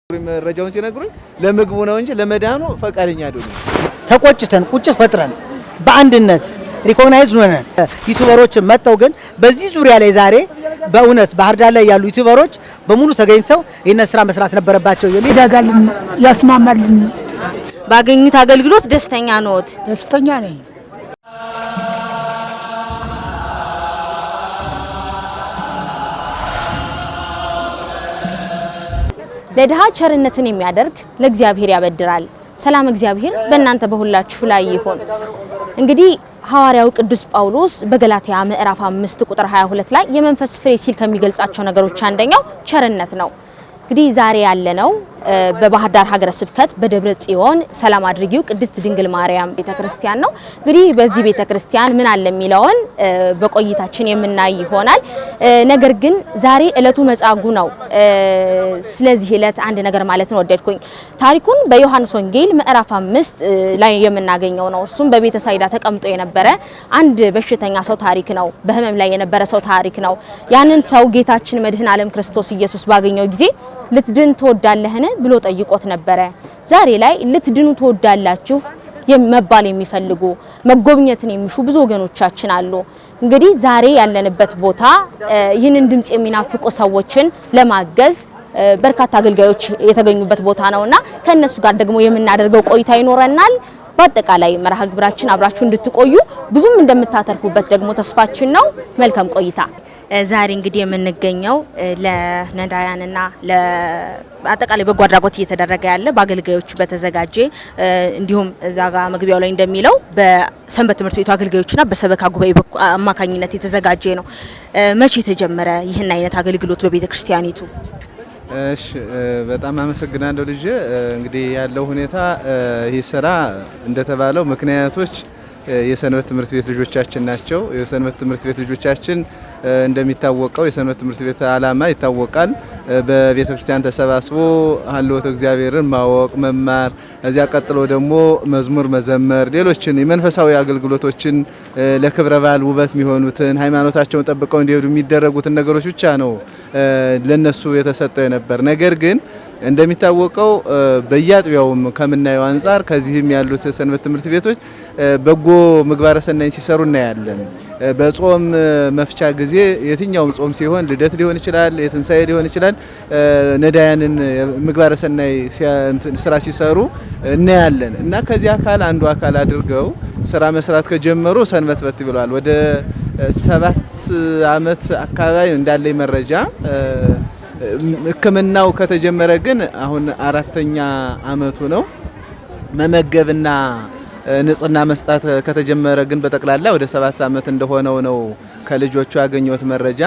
መረጃውን ሲነግሩኝ ለምግቡ ነው እንጂ ለመዳኑ ፈቃደኛ አይደሉም። ተቆጭተን ቁጭት ፈጥረን በአንድነት recognize ሆነን YouTuber ኦች መጥተው ግን በዚህ ዙሪያ ላይ ዛሬ በእውነት ባህር ዳር ላይ ያሉ YouTuber ኦች በሙሉ ተገኝተው ይህንን ስራ መስራት ነበረባቸው የሚል ይደጋልን፣ ያስማማልን። ባገኙት አገልግሎት ደስተኛ ነዎት? ደስተኛ ነኝ። ለድሃ ቸርነትን የሚያደርግ ለእግዚአብሔር ያበድራል። ሰላም እግዚአብሔር በእናንተ በሁላችሁ ላይ ይሁን። እንግዲህ ሐዋርያው ቅዱስ ጳውሎስ በገላትያ ምዕራፍ 5 ቁጥር 22 ላይ የመንፈስ ፍሬ ሲል ከሚገልጻቸው ነገሮች አንደኛው ቸርነት ነው። እንግዲህ ዛሬ ያለነው በባህር ዳር ሀገረ ስብከት በደብረ ጽዮን ሰላም አድርጊው ቅድስት ድንግል ማርያም ቤተክርስቲያን ነው። እንግዲህ በዚህ ቤተክርስቲያን ምን አለ የሚለውን በቆይታችን የምናይ ይሆናል። ነገር ግን ዛሬ እለቱ መጻጉዕ ነው። ስለዚህ እለት አንድ ነገር ማለት ነው ወደድኩኝ። ታሪኩን በዮሐንስ ወንጌል ምዕራፍ 5 ላይ የምናገኘው ነው። እርሱም በቤተ ሳይዳ ተቀምጦ የነበረ አንድ በሽተኛ ሰው ታሪክ ነው። በህመም ላይ የነበረ ሰው ታሪክ ነው። ያንን ሰው ጌታችን መድህን ዓለም ክርስቶስ ኢየሱስ ባገኘው ጊዜ ልትድን ትወዳለህን ብሎ ጠይቆት ነበረ። ዛሬ ላይ ልትድኑ ትወዳላችሁ መባል የሚፈልጉ መጎብኘትን የሚሹ ብዙ ወገኖቻችን አሉ። እንግዲህ ዛሬ ያለንበት ቦታ ይህንን ድምጽ የሚናፍቁ ሰዎችን ለማገዝ በርካታ አገልጋዮች የተገኙበት ቦታ ነውና ከእነሱ ጋር ደግሞ የምናደርገው ቆይታ ይኖረናል። በአጠቃላይ መርሃ ግብራችን አብራችሁ እንድትቆዩ ብዙም እንደምታተርፉበት ደግሞ ተስፋችን ነው። መልካም ቆይታ። ዛሬ እንግዲህ የምንገኘው ለነዳያንና አጠቃላይ በጎ አድራጎት እየተደረገ ያለ በአገልጋዮች በተዘጋጀ እንዲሁም እዛ ጋ መግቢያው ላይ እንደሚለው በሰንበት ትምህርት ቤቱ አገልጋዮችና በሰበካ ጉባኤ አማካኝነት የተዘጋጀ ነው። መቼ የተጀመረ ይህን አይነት አገልግሎት በቤተ ክርስቲያኒቱ? እሺ በጣም አመሰግናለሁ ልጄ። እንግዲህ ያለው ሁኔታ ይህ ስራ እንደተባለው ምክንያቶች የሰንበት ትምህርት ቤት ልጆቻችን ናቸው። የሰንበት ትምህርት ቤት ልጆቻችን እንደሚታወቀው የሰንበት ትምህርት ቤት ዓላማ ይታወቃል። በቤተ ክርስቲያን ተሰባስቦ ሀልዎተ እግዚአብሔርን ማወቅ መማር፣ እዚያ ቀጥሎ ደግሞ መዝሙር መዘመር፣ ሌሎችን የመንፈሳዊ አገልግሎቶችን ለክብረ በዓል ውበት የሚሆኑትን ሃይማኖታቸውን ጠብቀው እንዲሄዱ የሚደረጉትን ነገሮች ብቻ ነው ለነሱ የተሰጠው የነበር። ነገር ግን እንደሚታወቀው በየአጥቢያውም ከምናየው አንጻር ከዚህም ያሉት ሰንበት ትምህርት ቤቶች በጎ ምግባረ ሰናይን ሲሰሩ እናያለን። በጾም መፍቻ ጊዜ የትኛውም ጾም ሲሆን ልደት ሊሆን ይችላል፣ የትንሳኤ ሊሆን ይችላል፣ ነዳያንን ምግባረ ሰናይ ስራ ሲሰሩ እናያለን እና ከዚህ አካል አንዱ አካል አድርገው ስራ መስራት ከጀመሩ ሰንበትበት ብለዋል። ወደ 7 ዓመት አካባቢ እንዳለኝ መረጃ ሕክምናው ከተጀመረ ግን አሁን 4ኛ ዓመቱ ነው። መመገብና ንጽህና መስጣት ከተጀመረ ግን በጠቅላላ ወደ 7 ዓመት እንደሆነው ነው ከልጆቹ ያገኘሁት መረጃ።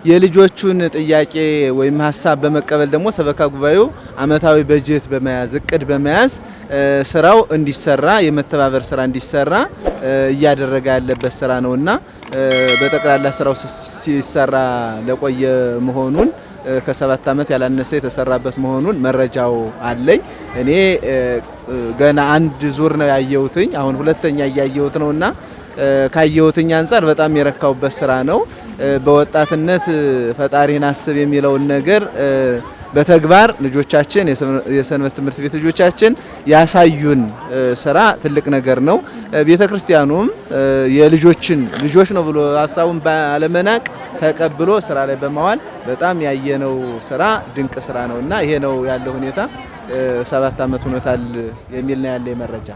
የልጆቹን ጥያቄ ወይም ሀሳብ በመቀበል ደግሞ ሰበካ ጉባኤው ዓመታዊ በጀት በመያዝ እቅድ በመያዝ ስራው እንዲሰራ የመተባበር ስራ እንዲሰራ እያደረገ ያለበት ስራ ነውና በጠቅላላ ስራው ሲሰራ ለቆየ መሆኑን ከ7 ዓመት ያላነሰ የተሰራበት መሆኑን መረጃው አለኝ። እኔ ገና አንድ ዙር ነው ያየሁትኝ፣ አሁን ሁለተኛ እያየሁት ነውና ካየሁትኝ አንጻር በጣም የረካውበት ስራ ነው። በወጣትነት ፈጣሪን አስብ የሚለውን ነገር በተግባር ልጆቻችን የሰንበት ትምህርት ቤት ልጆቻችን ያሳዩን ስራ ትልቅ ነገር ነው። ቤተክርስቲያኑም የልጆችን ልጆች ነው ብሎ ሀሳቡን ባለመናቅ ተቀብሎ ስራ ላይ በማዋል በጣም ያየነው ስራ ድንቅ ስራ ነው እና ይሄ ነው ያለው ሁኔታ። 7 ዓመት ሆኖታል የሚል ነው ያለ መረጃ።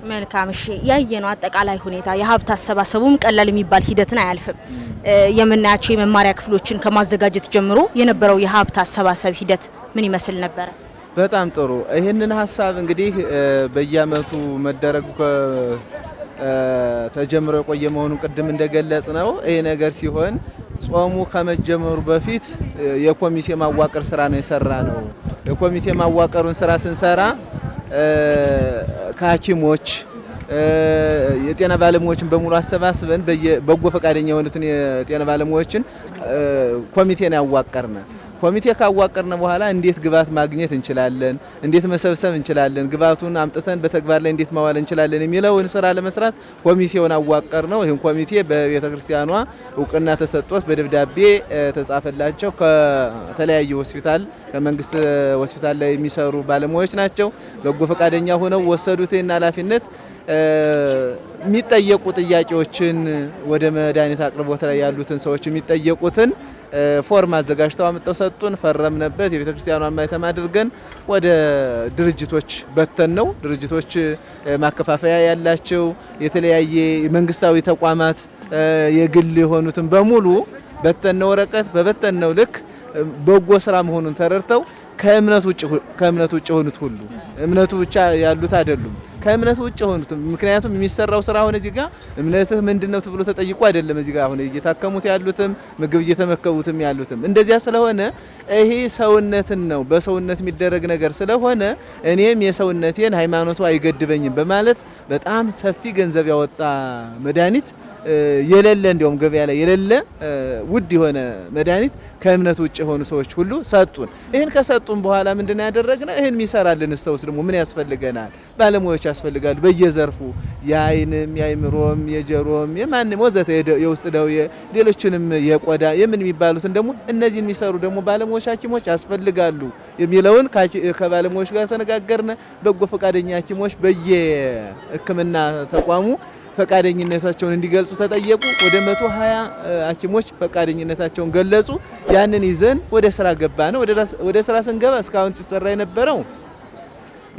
መልካም። እሺ፣ ያየነው አጠቃላይ ሁኔታ የሀብት አሰባሰቡም ቀላል የሚባል ሂደትን አያልፍም። የምናያቸው የመማሪያ ክፍሎችን ከማዘጋጀት ጀምሮ የነበረው የሀብት አሰባሰብ ሂደት ምን ይመስል ነበረ? በጣም ጥሩ። ይህንን ሀሳብ እንግዲህ በየአመቱ መደረጉ ተጀምሮ የቆየ መሆኑን ቅድም እንደገለጽ ነው። ይሄ ነገር ሲሆን ጾሙ ከመጀመሩ በፊት የኮሚቴ ማዋቀር ስራ ነው የሰራ ነው። የኮሚቴ ማዋቀሩን ስራ ስንሰራ ከሐኪሞች የጤና ባለሙያዎችን በሙሉ አሰባስበን በጎ ፈቃደኛ የሆኑትን የጤና ባለሙያዎችን ኮሚቴን ያዋቀርነ። ኮሚቴ ካዋቀርን በኋላ እንዴት ግብዓት ማግኘት እንችላለን፣ እንዴት መሰብሰብ እንችላለን፣ ግብዓቱን አምጥተን በተግባር ላይ እንዴት ማዋል እንችላለን የሚለውን ስራ ለመስራት ኮሚቴውን አዋቀር ነው። ይህን ኮሚቴ በቤተክርስቲያኗ እውቅና ተሰጥቶት በደብዳቤ ተጻፈላቸው። ከተለያዩ ሆስፒታል፣ ከመንግስት ሆስፒታል ላይ የሚሰሩ ባለሙያዎች ናቸው። በጎ ፈቃደኛ ሆነው ወሰዱት ይህን ኃላፊነት። የሚጠየቁ ጥያቄዎችን፣ ወደ መድኃኒት አቅርቦት ላይ ያሉትን ሰዎች የሚጠየቁትን ፎርም አዘጋጅተው አምጥተው ሰጡን። ፈረምንበት። የቤተ ክርስቲያኗን ማህተም አድርገን ወደ ድርጅቶች በተን ነው። ድርጅቶች ማከፋፈያ ያላቸው፣ የተለያየ መንግስታዊ ተቋማት፣ የግል የሆኑትን በሙሉ በተነው ወረቀት። በበተነው ልክ በጎ ስራ መሆኑን ተረድተው ከእምነት ውጭ የሆኑት ሁሉ፣ እምነቱ ብቻ ያሉት አይደሉም፣ ከእምነቱ ውጭ የሆኑት፣ ምክንያቱም የሚሰራው ስራ አሁን እዚህ ጋር እምነትህ ምንድነው ተብሎ ተጠይቆ አይደለም። እዚህ ጋር አሁን እየታከሙት ያሉትም ምግብ እየተመገቡትም ያሉትም እንደዚያ ስለሆነ ይሄ ሰውነትን ነው፣ በሰውነት የሚደረግ ነገር ስለሆነ እኔም የሰውነቴን ሃይማኖቱ አይገድበኝም በማለት በጣም ሰፊ ገንዘብ ያወጣ መድኃኒት፣ የሌለ፣ እንዲያውም ገበያ ላይ የሌለ ውድ የሆነ መድኃኒት ከእምነት ውጭ የሆኑ ሰዎች ሁሉ ሰጡን። ይህን ከሰጡን በኋላ ምንድነው ያደረግነው? ይህን የሚሰራልን ሰውስ ደግሞ ምን ያስፈልገናል? ባለሙያዎች ያስፈልጋሉ። በየዘርፉ የአይንም፣ የአይምሮም፣ የጀሮም፣ የማንም ወዘተ፣ የውስጥ ደዌ፣ ሌሎችንም የቆዳ የምን የሚባሉትን ደግሞ እነዚህን የሚሰሩ ደግሞ ባለሙያዎች፣ ሐኪሞች ያስፈልጋሉ የሚለውን ከባለሙያዎች ጋር ተነጋገርን። በጎ ፈቃደኛ ሐኪሞች በየሕክምና ተቋሙ ፈቃደኝነታቸውን እንዲገልጹ ተጠየቁ። ወደ 120 ሐኪሞች ፈቃደኝነታቸውን ገለጹ። ያንን ይዘን ወደ ስራ ገባን። ወደ ስራ ስንገባ እስካሁን ሲሰራ የነበረው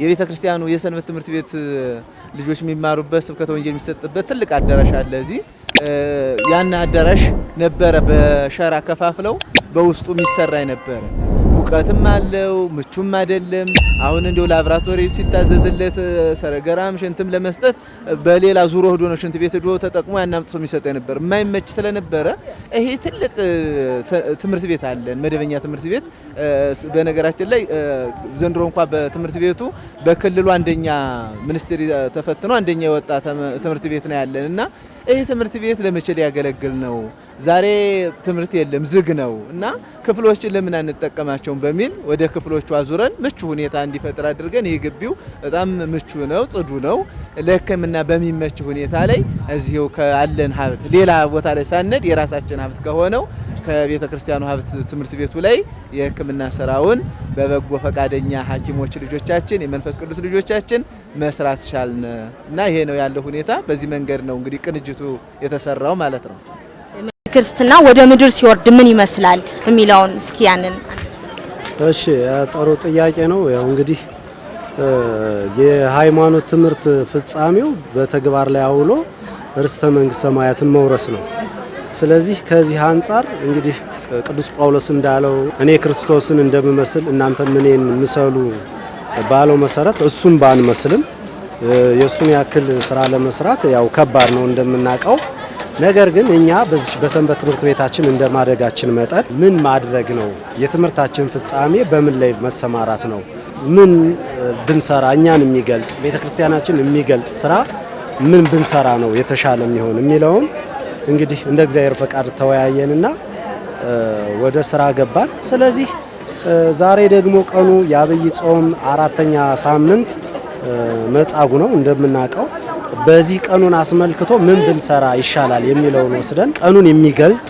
የቤተ ክርስቲያኑ የሰንበት ትምህርት ቤት ልጆች የሚማሩበት፣ ስብከተ ወንጌል የሚሰጥበት ትልቅ አዳራሽ አለ እዚህ። ያን አዳራሽ ነበረ በሸራ ከፋፍለው በውስጡ የሚሰራ የነበረ። ሙቀትም አለው፣ ምቹም አይደለም። አሁን እንዲሁ ላብራቶሪ ሲታዘዝለት ሰረገራም ሽንትም ለመስጠት በሌላ ዙሮ ሄዶ ነው፣ ሽንት ቤት ሄዶ ተጠቅሞ ያን አምጥቶ የሚሰጠው የነበር፣ የማይመች ስለነበረ ይሄ ትልቅ ትምህርት ቤት አለን፣ መደበኛ ትምህርት ቤት። በነገራችን ላይ ዘንድሮ እንኳ በትምህርት ቤቱ በክልሉ አንደኛ ሚኒስትሪ ተፈትኖ አንደኛ የወጣ ትምህርት ቤት ነው ያለን እና ይህ ትምህርት ቤት ለመቼ ሊያገለግል ነው? ዛሬ ትምህርት የለም፣ ዝግ ነው እና ክፍሎችን ለምን አንጠቀማቸውም በሚል ወደ ክፍሎቹ አዙረን ምቹ ሁኔታ እንዲፈጥር አድርገን ይህ ግቢው በጣም ምቹ ነው፣ ጽዱ ነው። ለሕክምና በሚመች ሁኔታ ላይ እዚሁ ካለን ሀብት፣ ሌላ ቦታ ላይ ሳንሄድ፣ የራሳችን ሀብት ከሆነው ከቤተ ክርስቲያኑ ሀብት ትምህርት ቤቱ ላይ የሕክምና ስራውን በበጎ ፈቃደኛ ሐኪሞች ልጆቻችን፣ የመንፈስ ቅዱስ ልጆቻችን መስራት ቻልን እና ይሄ ነው ያለው ሁኔታ። በዚህ መንገድ ነው እንግዲህ ቅንጅቱ የተሰራው ማለት ነው። ክርስትና ወደ ምድር ሲወርድ ምን ይመስላል የሚለውን እስኪ ያንን እሺ፣ ጥሩ ጥያቄ ነው። ያው እንግዲህ የሃይማኖት ትምህርት ፍጻሜው በተግባር ላይ አውሎ ርስተ መንግስተ ሰማያትን መውረስ ነው። ስለዚህ ከዚህ አንጻር እንግዲህ ቅዱስ ጳውሎስ እንዳለው እኔ ክርስቶስን እንደምመስል እናንተም እኔን ምሰሉ ባለው መሰረት እሱን ባንመስልም የእሱን ያክል ስራ ለመስራት ያው ከባድ ነው እንደምናውቀው። ነገር ግን እኛ በዚህ በሰንበት ትምህርት ቤታችን እንደ ማደጋችን መጠን ምን ማድረግ ነው፣ የትምህርታችን ፍጻሜ በምን ላይ መሰማራት ነው፣ ምን ብንሰራ እኛን የሚገልጽ፣ ቤተክርስቲያናችን የሚገልጽ ስራ ምን ብንሰራ ነው የተሻለ የሚሆን የሚለውን እንግዲህ እንደ እግዚአብሔር ፈቃድ ተወያየንና ወደ ስራ ገባን። ስለዚህ ዛሬ ደግሞ ቀኑ የአብይ ጾም አራተኛ ሳምንት መጻጉዕ ነው እንደምናውቀው። በዚህ ቀኑን አስመልክቶ ምን ብንሰራ ይሻላል የሚለውን ወስደን ቀኑን የሚገልጥ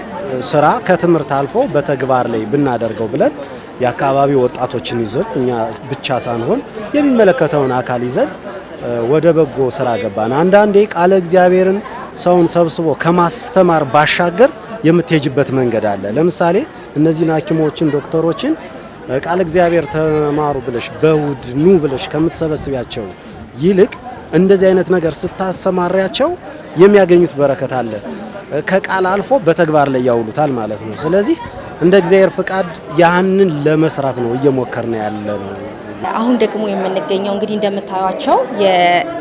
ስራ ከትምህርት አልፎ በተግባር ላይ ብናደርገው ብለን የአካባቢ ወጣቶችን ይዘን፣ እኛ ብቻ ሳንሆን የሚመለከተውን አካል ይዘን ወደ በጎ ስራ ገባን። አንዳንዴ ቃለ እግዚአብሔርን ሰውን ሰብስቦ ከማስተማር ባሻገር የምትሄጅበት መንገድ አለ። ለምሳሌ እነዚህን ሐኪሞችን፣ ዶክተሮችን ቃለ እግዚአብሔር ተማሩ ብለሽ በውድ ኑ ብለሽ ከምትሰበስቢያቸው ይልቅ እንደዚህ አይነት ነገር ስታሰማሪያቸው የሚያገኙት በረከት አለ። ከቃል አልፎ በተግባር ላይ ያውሉታል ማለት ነው። ስለዚህ እንደ እግዚአብሔር ፍቃድ ያንን ለመስራት ነው እየሞከርን ያለ ነው። አሁን ደግሞ የምንገኘው እንግዲህ እንደምታዩቸው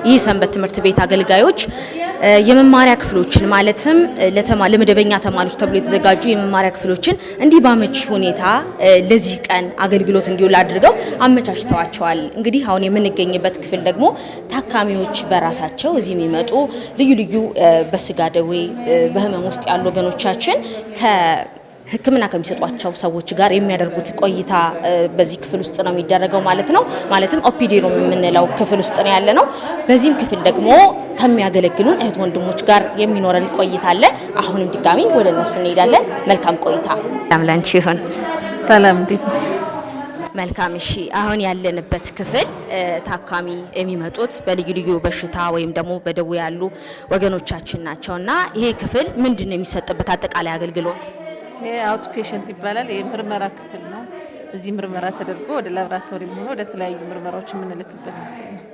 ይህ ሰንበት ትምህርት ቤት አገልጋዮች የመማሪያ ክፍሎችን፣ ማለትም ለመደበኛ ተማሪዎች ተብሎ የተዘጋጁ የመማሪያ ክፍሎችን እንዲህ ባመች ሁኔታ ለዚህ ቀን አገልግሎት እንዲውል አድርገው አመቻችተዋቸዋል። እንግዲህ አሁን የምንገኝበት ክፍል ደግሞ ታካሚዎች በራሳቸው እዚህ የሚመጡ ልዩ ልዩ በስጋ ደዌ በህመም ውስጥ ያሉ ወገኖቻችን ሕክምና ከሚሰጧቸው ሰዎች ጋር የሚያደርጉት ቆይታ በዚህ ክፍል ውስጥ ነው የሚደረገው ማለት ነው። ማለትም OPD room የምንለው ክፍል ውስጥ ነው ያለነው። በዚህም ክፍል ደግሞ ከሚያገለግሉን እህት ወንድሞች ጋር የሚኖረን ቆይታ አለ። አሁንም ድጋሚ ወደ እነሱ እንሄዳለን። መልካም ቆይታ። ሰላም ላንቺ ይሁን። ሰላም፣ እንዴት ነሽ? መልካም፣ እሺ። አሁን ያለንበት ክፍል ታካሚ የሚመጡት በልዩ ልዩ በሽታ ወይም ደግሞ በደዌ ያሉ ወገኖቻችን ናቸውና ይሄ ክፍል ምንድን ነው የሚሰጥበት አጠቃላይ አገልግሎት? ይሄ outpatient ይባላል። የምርመራ ክፍል ነው። እዚህ ምርመራ ተደርጎ ወደ ላብራቶሪ ሆኖ ወደ ተለያዩ ምርመራዎች የምንልክበት ክፍል ነው።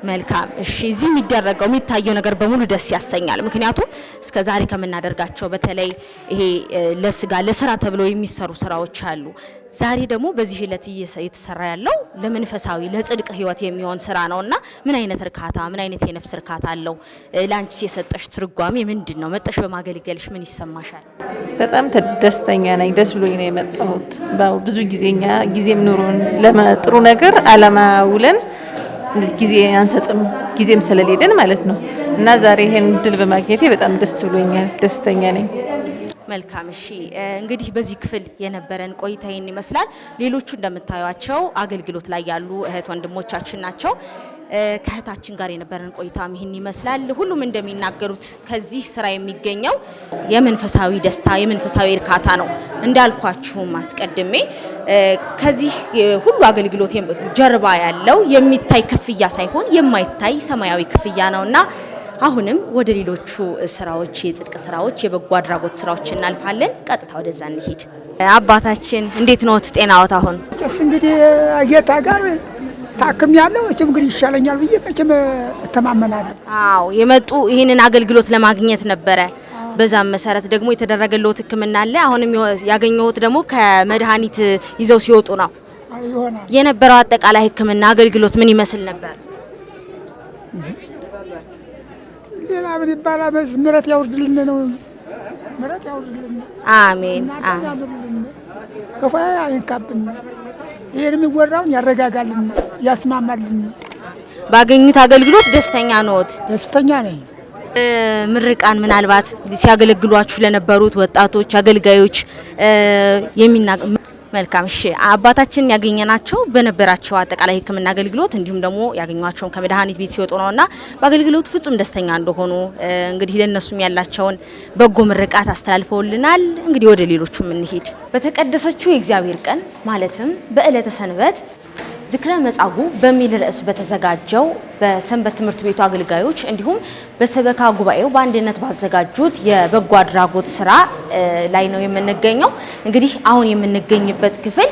መልካም፣ እሺ። እዚህ የሚደረገው የሚታየው ነገር በሙሉ ደስ ያሰኛል። ምክንያቱም እስከ ዛሬ ከምናደርጋቸው በተለይ ይሄ ለስጋ ለስራ ተብሎ የሚሰሩ ስራዎች አሉ። ዛሬ ደግሞ በዚህ ዕለት እየተሰራ ያለው ለመንፈሳዊ ለጽድቅ ህይወት የሚሆን ስራ ነውና ምን አይነት እርካታ፣ ምን አይነት የነፍስ እርካታ አለው? ላንቺስ የሰጠሽ ትርጓሜ ምንድን ነው? መጠሽ በማገልገልሽ ምን ይሰማሻል? በጣም ደስተኛ ነኝ። ደስ ብሎኝ ነው የመጣሁት። ብዙ ጊዜ እኛ ጊዜም ኑሮን ለጥሩ ነገር አላማ ውለን ጊዜ አንሰጥም፣ ጊዜም ስለሌለን ማለት ነው። እና ዛሬ ይሄን እድል በማግኘቴ በጣም ደስ ብሎኛል። ደስተኛ ነኝ። መልካም፣ እሺ። እንግዲህ በዚህ ክፍል የነበረን ቆይታ ይህን ይመስላል። ሌሎቹ እንደምታዩቸው አገልግሎት ላይ ያሉ እህት ወንድሞቻችን ናቸው። ከእህታችን ጋር የነበረን ቆይታም ይህን ይመስላል። ሁሉም እንደሚናገሩት ከዚህ ስራ የሚገኘው የመንፈሳዊ ደስታ፣ የመንፈሳዊ እርካታ ነው። እንዳልኳችሁም አስቀድሜ ከዚህ ሁሉ አገልግሎት ጀርባ ያለው የሚታይ ክፍያ ሳይሆን የማይታይ ሰማያዊ ክፍያ ነውና አሁንም ወደ ሌሎቹ ስራዎች፣ የጽድቅ ስራዎች፣ የበጎ አድራጎት ስራዎች እናልፋለን። ቀጥታ ወደዛ እንሂድ። አባታችን እንዴት ነዎት? ጤናዎት አሁን? ጭስ እንግዲህ ጌታ ጋር ታክም ያለው መቼም እንግዲህ ይሻለኛል ብዬ መቼም እተማመናለሁ። አዎ፣ የመጡ ይህንን አገልግሎት ለማግኘት ነበረ። በዛም መሰረት ደግሞ የተደረገልዎት ሕክምና አለ። አሁንም ያገኘሁት ደግሞ ከመድኃኒት ይዘው ሲወጡ ነው። ይሆናል። የነበረው አጠቃላይ ሕክምና አገልግሎት ምን ይመስል ነበር? ሌላ ምን ይባላል? ምሕረት ያውርድልን ነው። ምሕረት ያውርድልን። አሜን። ያምርልን፣ ክፉ አይንካብን። ይሄን የሚወራውን ያረጋጋልን፣ ያስማማልን። ባገኙት አገልግሎት ደስተኛ ነዎት? ደስተኛ ነኝ። ምርቃን ምናልባት ሲያገለግሏችሁ ለነበሩት ወጣቶች አገልጋዮች የሚና መልካም፣ እሺ። አባታችን ያገኘናቸው በነበራቸው አጠቃላይ ሕክምና አገልግሎት እንዲሁም ደግሞ ያገኟቸውን ከመድኃኒት ቤት ሲወጡ ነውና በአገልግሎቱ ፍጹም ደስተኛ እንደሆኑ እንግዲህ ለነሱም ያላቸውን በጎ ምርቃት አስተላልፈውልናል። እንግዲህ ወደ ሌሎቹም እንሂድ። በተቀደሰችው የእግዚአብሔር ቀን ማለትም በዕለተ ሰንበት ዝክረ መጻጉዕ በሚል ርዕስ በተዘጋጀው በሰንበት ትምህርት ቤቱ አገልጋዮች እንዲሁም በሰበካ ጉባኤው በአንድነት ባዘጋጁት የበጎ አድራጎት ስራ ላይ ነው የምንገኘው። እንግዲህ አሁን የምንገኝበት ክፍል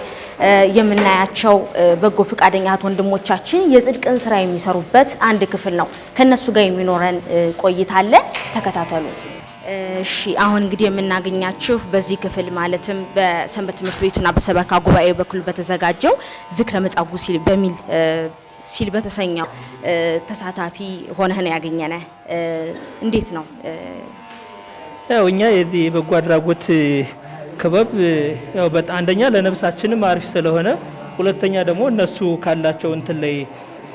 የምናያቸው በጎ ፈቃደኛ እህት ወንድሞቻችን የጽድቅን ስራ የሚሰሩበት አንድ ክፍል ነው። ከነሱ ጋር የሚኖረን ቆይታ አለ። ተከታተሉ። እሺ፣ አሁን እንግዲህ የምናገኛችሁ በዚህ ክፍል ማለትም በሰንበት ትምህርት ቤቱና በሰበካ ጉባኤው በኩል በተዘጋጀው ዝክረ መጻጉዕ ሲል በሚል ሲል በተሰኘው ተሳታፊ ሆነህ ነው ያገኘነ። እንዴት ነው? ያው እኛ የዚህ የበጎ አድራጎት ክበብ ያው በጣም አንደኛ ለነፍሳችንም አሪፍ ስለሆነ፣ ሁለተኛ ደግሞ እነሱ ካላቸው እንትን ላይ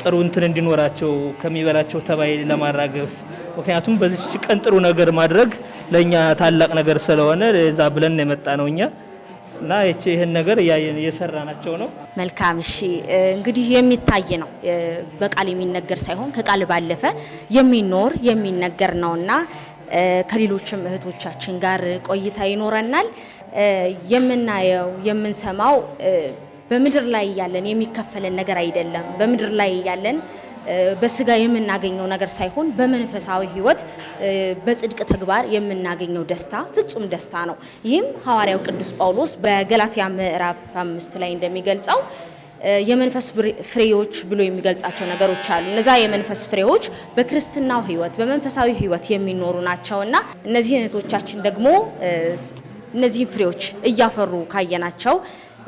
ጥሩ እንትን እንዲኖራቸው ከሚበላቸው ተባይ ለማራገፍ፣ ምክንያቱም በዚች ቀን ጥሩ ነገር ማድረግ ለኛ ታላቅ ነገር ስለሆነ እዛ ብለን የመጣ ነው እኛ እና ይህን ነገር እየሰራናቸው ነው። መልካም፣ እሺ። እንግዲህ የሚታይ ነው፣ በቃል የሚነገር ሳይሆን ከቃል ባለፈ የሚኖር የሚነገር ነውና ከሌሎችም እህቶቻችን ጋር ቆይታ ይኖረናል። የምናየው የምንሰማው በምድር ላይ ያለን የሚከፈለን ነገር አይደለም። በምድር ላይ ያለን በስጋ የምናገኘው ነገር ሳይሆን በመንፈሳዊ ሕይወት በጽድቅ ተግባር የምናገኘው ደስታ ፍጹም ደስታ ነው። ይህም ሐዋርያው ቅዱስ ጳውሎስ በገላትያ ምዕራፍ 5 ላይ እንደሚገልጸው የመንፈስ ፍሬዎች ብሎ የሚገልጻቸው ነገሮች አሉ። እነዛ የመንፈስ ፍሬዎች በክርስትናው ሕይወት በመንፈሳዊ ሕይወት የሚኖሩ ናቸውና እነዚህ እህቶቻችን ደግሞ እነዚህን ፍሬዎች እያፈሩ ካየናቸው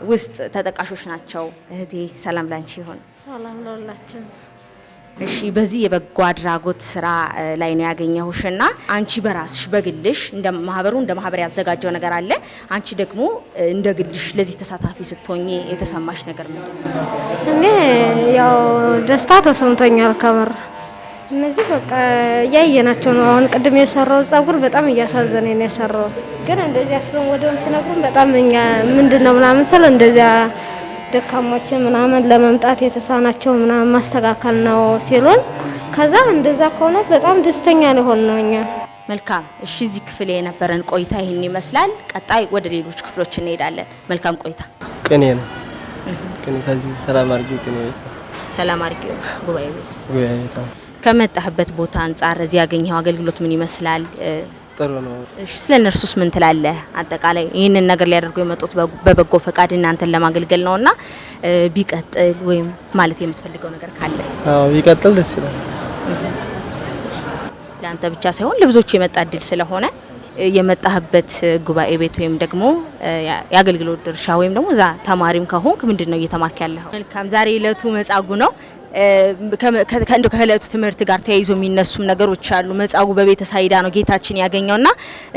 ውስጥ ተጠቃሾች ናቸው። እህቴ ሰላም ላንቺ ይሁን። ሰላም ለሁላችን። እሺ፣ በዚህ የበጎ አድራጎት ስራ ላይ ነው ያገኘሁሽና አንቺ በራስሽ በግልሽ እንደ ማህበሩ እንደ ማህበር ያዘጋጀው ነገር አለ። አንቺ ደግሞ እንደ ግልሽ ለዚህ ተሳታፊ ስትሆኚ የተሰማሽ ነገር ምንድን ነው? እኔ ያው ደስታ ተሰምቶኛል። ከምር እነዚህ በቃ እያየናቸው ነው። አሁን ቅድም የሰራው ጸጉር በጣም እያሳዘነኝ ነው የሰራሁት። ግን እንደዚያ ስለሆነ ወደውን ሲነግሩን በጣም እኛ ምንድን ነው ምናምን ስል እንደዚያ ደካሞችን ምናምን ለመምጣት የተሳናቸው ምናምን ማስተካከል ነው ሲሉን፣ ከዛ እንደዛ ከሆነ በጣም ደስተኛ ነው የሆንነው እኛ። መልካም። እሺ፣ እዚህ ክፍል የነበረን ቆይታ ይህን ይመስላል። ቀጣይ ወደ ሌሎች ክፍሎች እንሄዳለን። መልካም ቆይታ። ቅኔ ነው። ቅኔ ከዚህ ሰላም አርጊው ቅኔ ቤት ነው። ሰላም አርጊው ጉባኤ ቤት። ጉባኤ ቤት ነው። ከመጣህበት ቦታ አንጻር እዚህ ያገኘኸው አገልግሎት ምን ይመስላል? ጥሩ ነው። እሺ፣ ስለ እነርሱስ ምን ትላለህ? አጠቃላይ ይህንን ነገር ሊያደርጉ የመጡት በበጎ ፈቃድ እናንተን ለማገልገል ነውና ቢቀጥል ወይም ማለት የምትፈልገው ነገር ካለ? አዎ፣ ቢቀጥል ደስ ይላል። ለአንተ ብቻ ሳይሆን ለብዙዎች የመጣ እድል ስለሆነ የመጣህበት ጉባኤ ቤት ወይም ደግሞ የአገልግሎት ድርሻ ወይም ደግሞ እዛ ተማሪም ከሆንክ ምንድን ነው እየተማርክ ያለኸው? መልካም። ዛሬ ዕለቱ መጻጉዕ ነው። ከዕለቱ ትምህርት ጋር ተያይዞ የሚነሱም ነገሮች አሉ። መጻጉዕ በቤተ ሳይዳ ነው ጌታችን ያገኘውና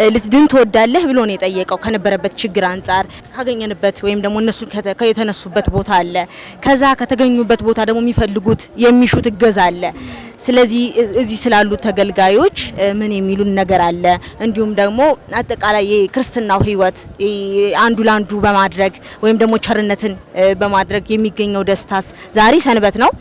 ልትድን ትወዳለህ ብሎ ነው የጠየቀው። ከነበረበት ችግር አንጻር ካገኘንበት ወይም ደግሞ እነሱ የተነሱበት ቦታ አለ። ከዛ ከተገኙበት ቦታ ደግሞ የሚፈልጉት የሚሹት እገዛ አለ። ስለዚህ እዚህ ስላሉ ተገልጋዮች ምን የሚሉን ነገር አለ? እንዲሁም ደግሞ አጠቃላይ የክርስትናው ሕይወት አንዱ ለአንዱ በማድረግ ወይም ደግሞ ቸርነትን በማድረግ የሚገኘው ደስታስ፣ ዛሬ ሰንበት ነው፣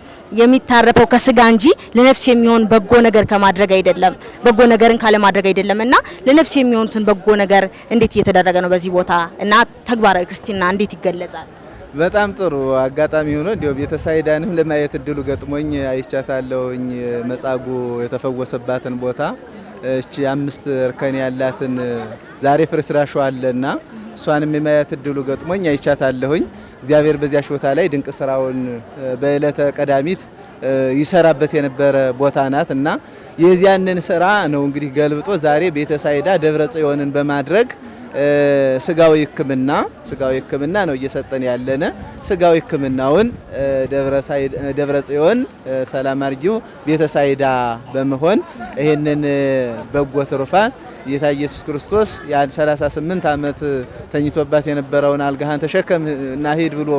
የሚታረፈው ከስጋ እንጂ ለነፍስ የሚሆን በጎ ነገር ከማድረግ አይደለም፣ በጎ ነገርን ካለማድረግ አይደለም እና ለነፍስ የሚሆኑትን በጎ ነገር እንዴት እየተደረገ ነው በዚህ ቦታ እና ተግባራዊ ክርስትና እንዴት ይገለጻል? በጣም ጥሩ አጋጣሚ ሆኖ እንዲያው ቤተሳይዳንም ለማየት እድሉ ገጥሞኝ አይቻታለሁኝ። መጻጉዕ የተፈወሰባትን ቦታ እቺ 5 እርከን ያላትን ዛሬ ፍርስራሿ አለና እሷንም የማየት እድሉ ገጥሞኝ አይቻታለሁኝ። እግዚአብሔር በዚያች ቦታ ላይ ድንቅ ስራውን በዕለተ ቀዳሚት ይሰራበት የነበረ ቦታ ናት እና የዚያንን ስራ ነው እንግዲህ ገልብጦ ዛሬ ቤተሳይዳ ደብረ ጽዮንን በማድረግ ስጋዊ ሕክምና ነው እየሰጠን ያለነ። ስጋዊ ሕክምናውን ደብረ ጽዮን ሰላም አርጊው ቤተሳይዳ በመሆን ይህንን በጎ ትሩፋት ጌታ ኢየሱስ ክርስቶስ ያን 38 ዓመት ተኝቶባት የነበረውን አልጋህን ተሸከም እና ሂድ ብሎ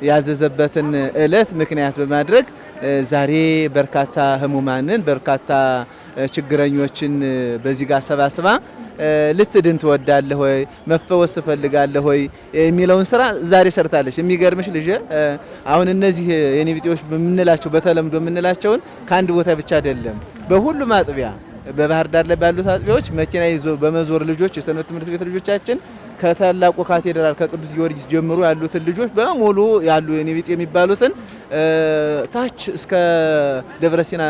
ያዘዘበትን እለት ምክንያት በማድረግ ዛሬ በርካታ ህሙማንን በርካታ ችግረኞችን በዚህ ጋር ሰባስባ ልትድን ትወዳለህ ወይ፣ መፈወስ ትፈልጋለህ ወይ የሚለውን ስራ ዛሬ ሰርታለች። የሚገርምሽ ልጅ አሁን እነዚህ የኔ ቢጤዎች የምንላቸው በተለምዶ የምንላቸውን ከአንድ ቦታ ብቻ አይደለም፣ በሁሉም አጥቢያ በባህር ዳር ላይ ባሉት አጥቢያዎች መኪና ይዞ በመዞር ልጆች የሰንበት ትምህርት ቤት ልጆቻችን ከታላቁ ካቴድራል ከቅዱስ ጊዮርጊስ ጀምሮ ያሉትን ልጆች በሙሉ ያሉ የኔ ቢጤ የሚባሉትን ታች እስከ ደብረ ሲና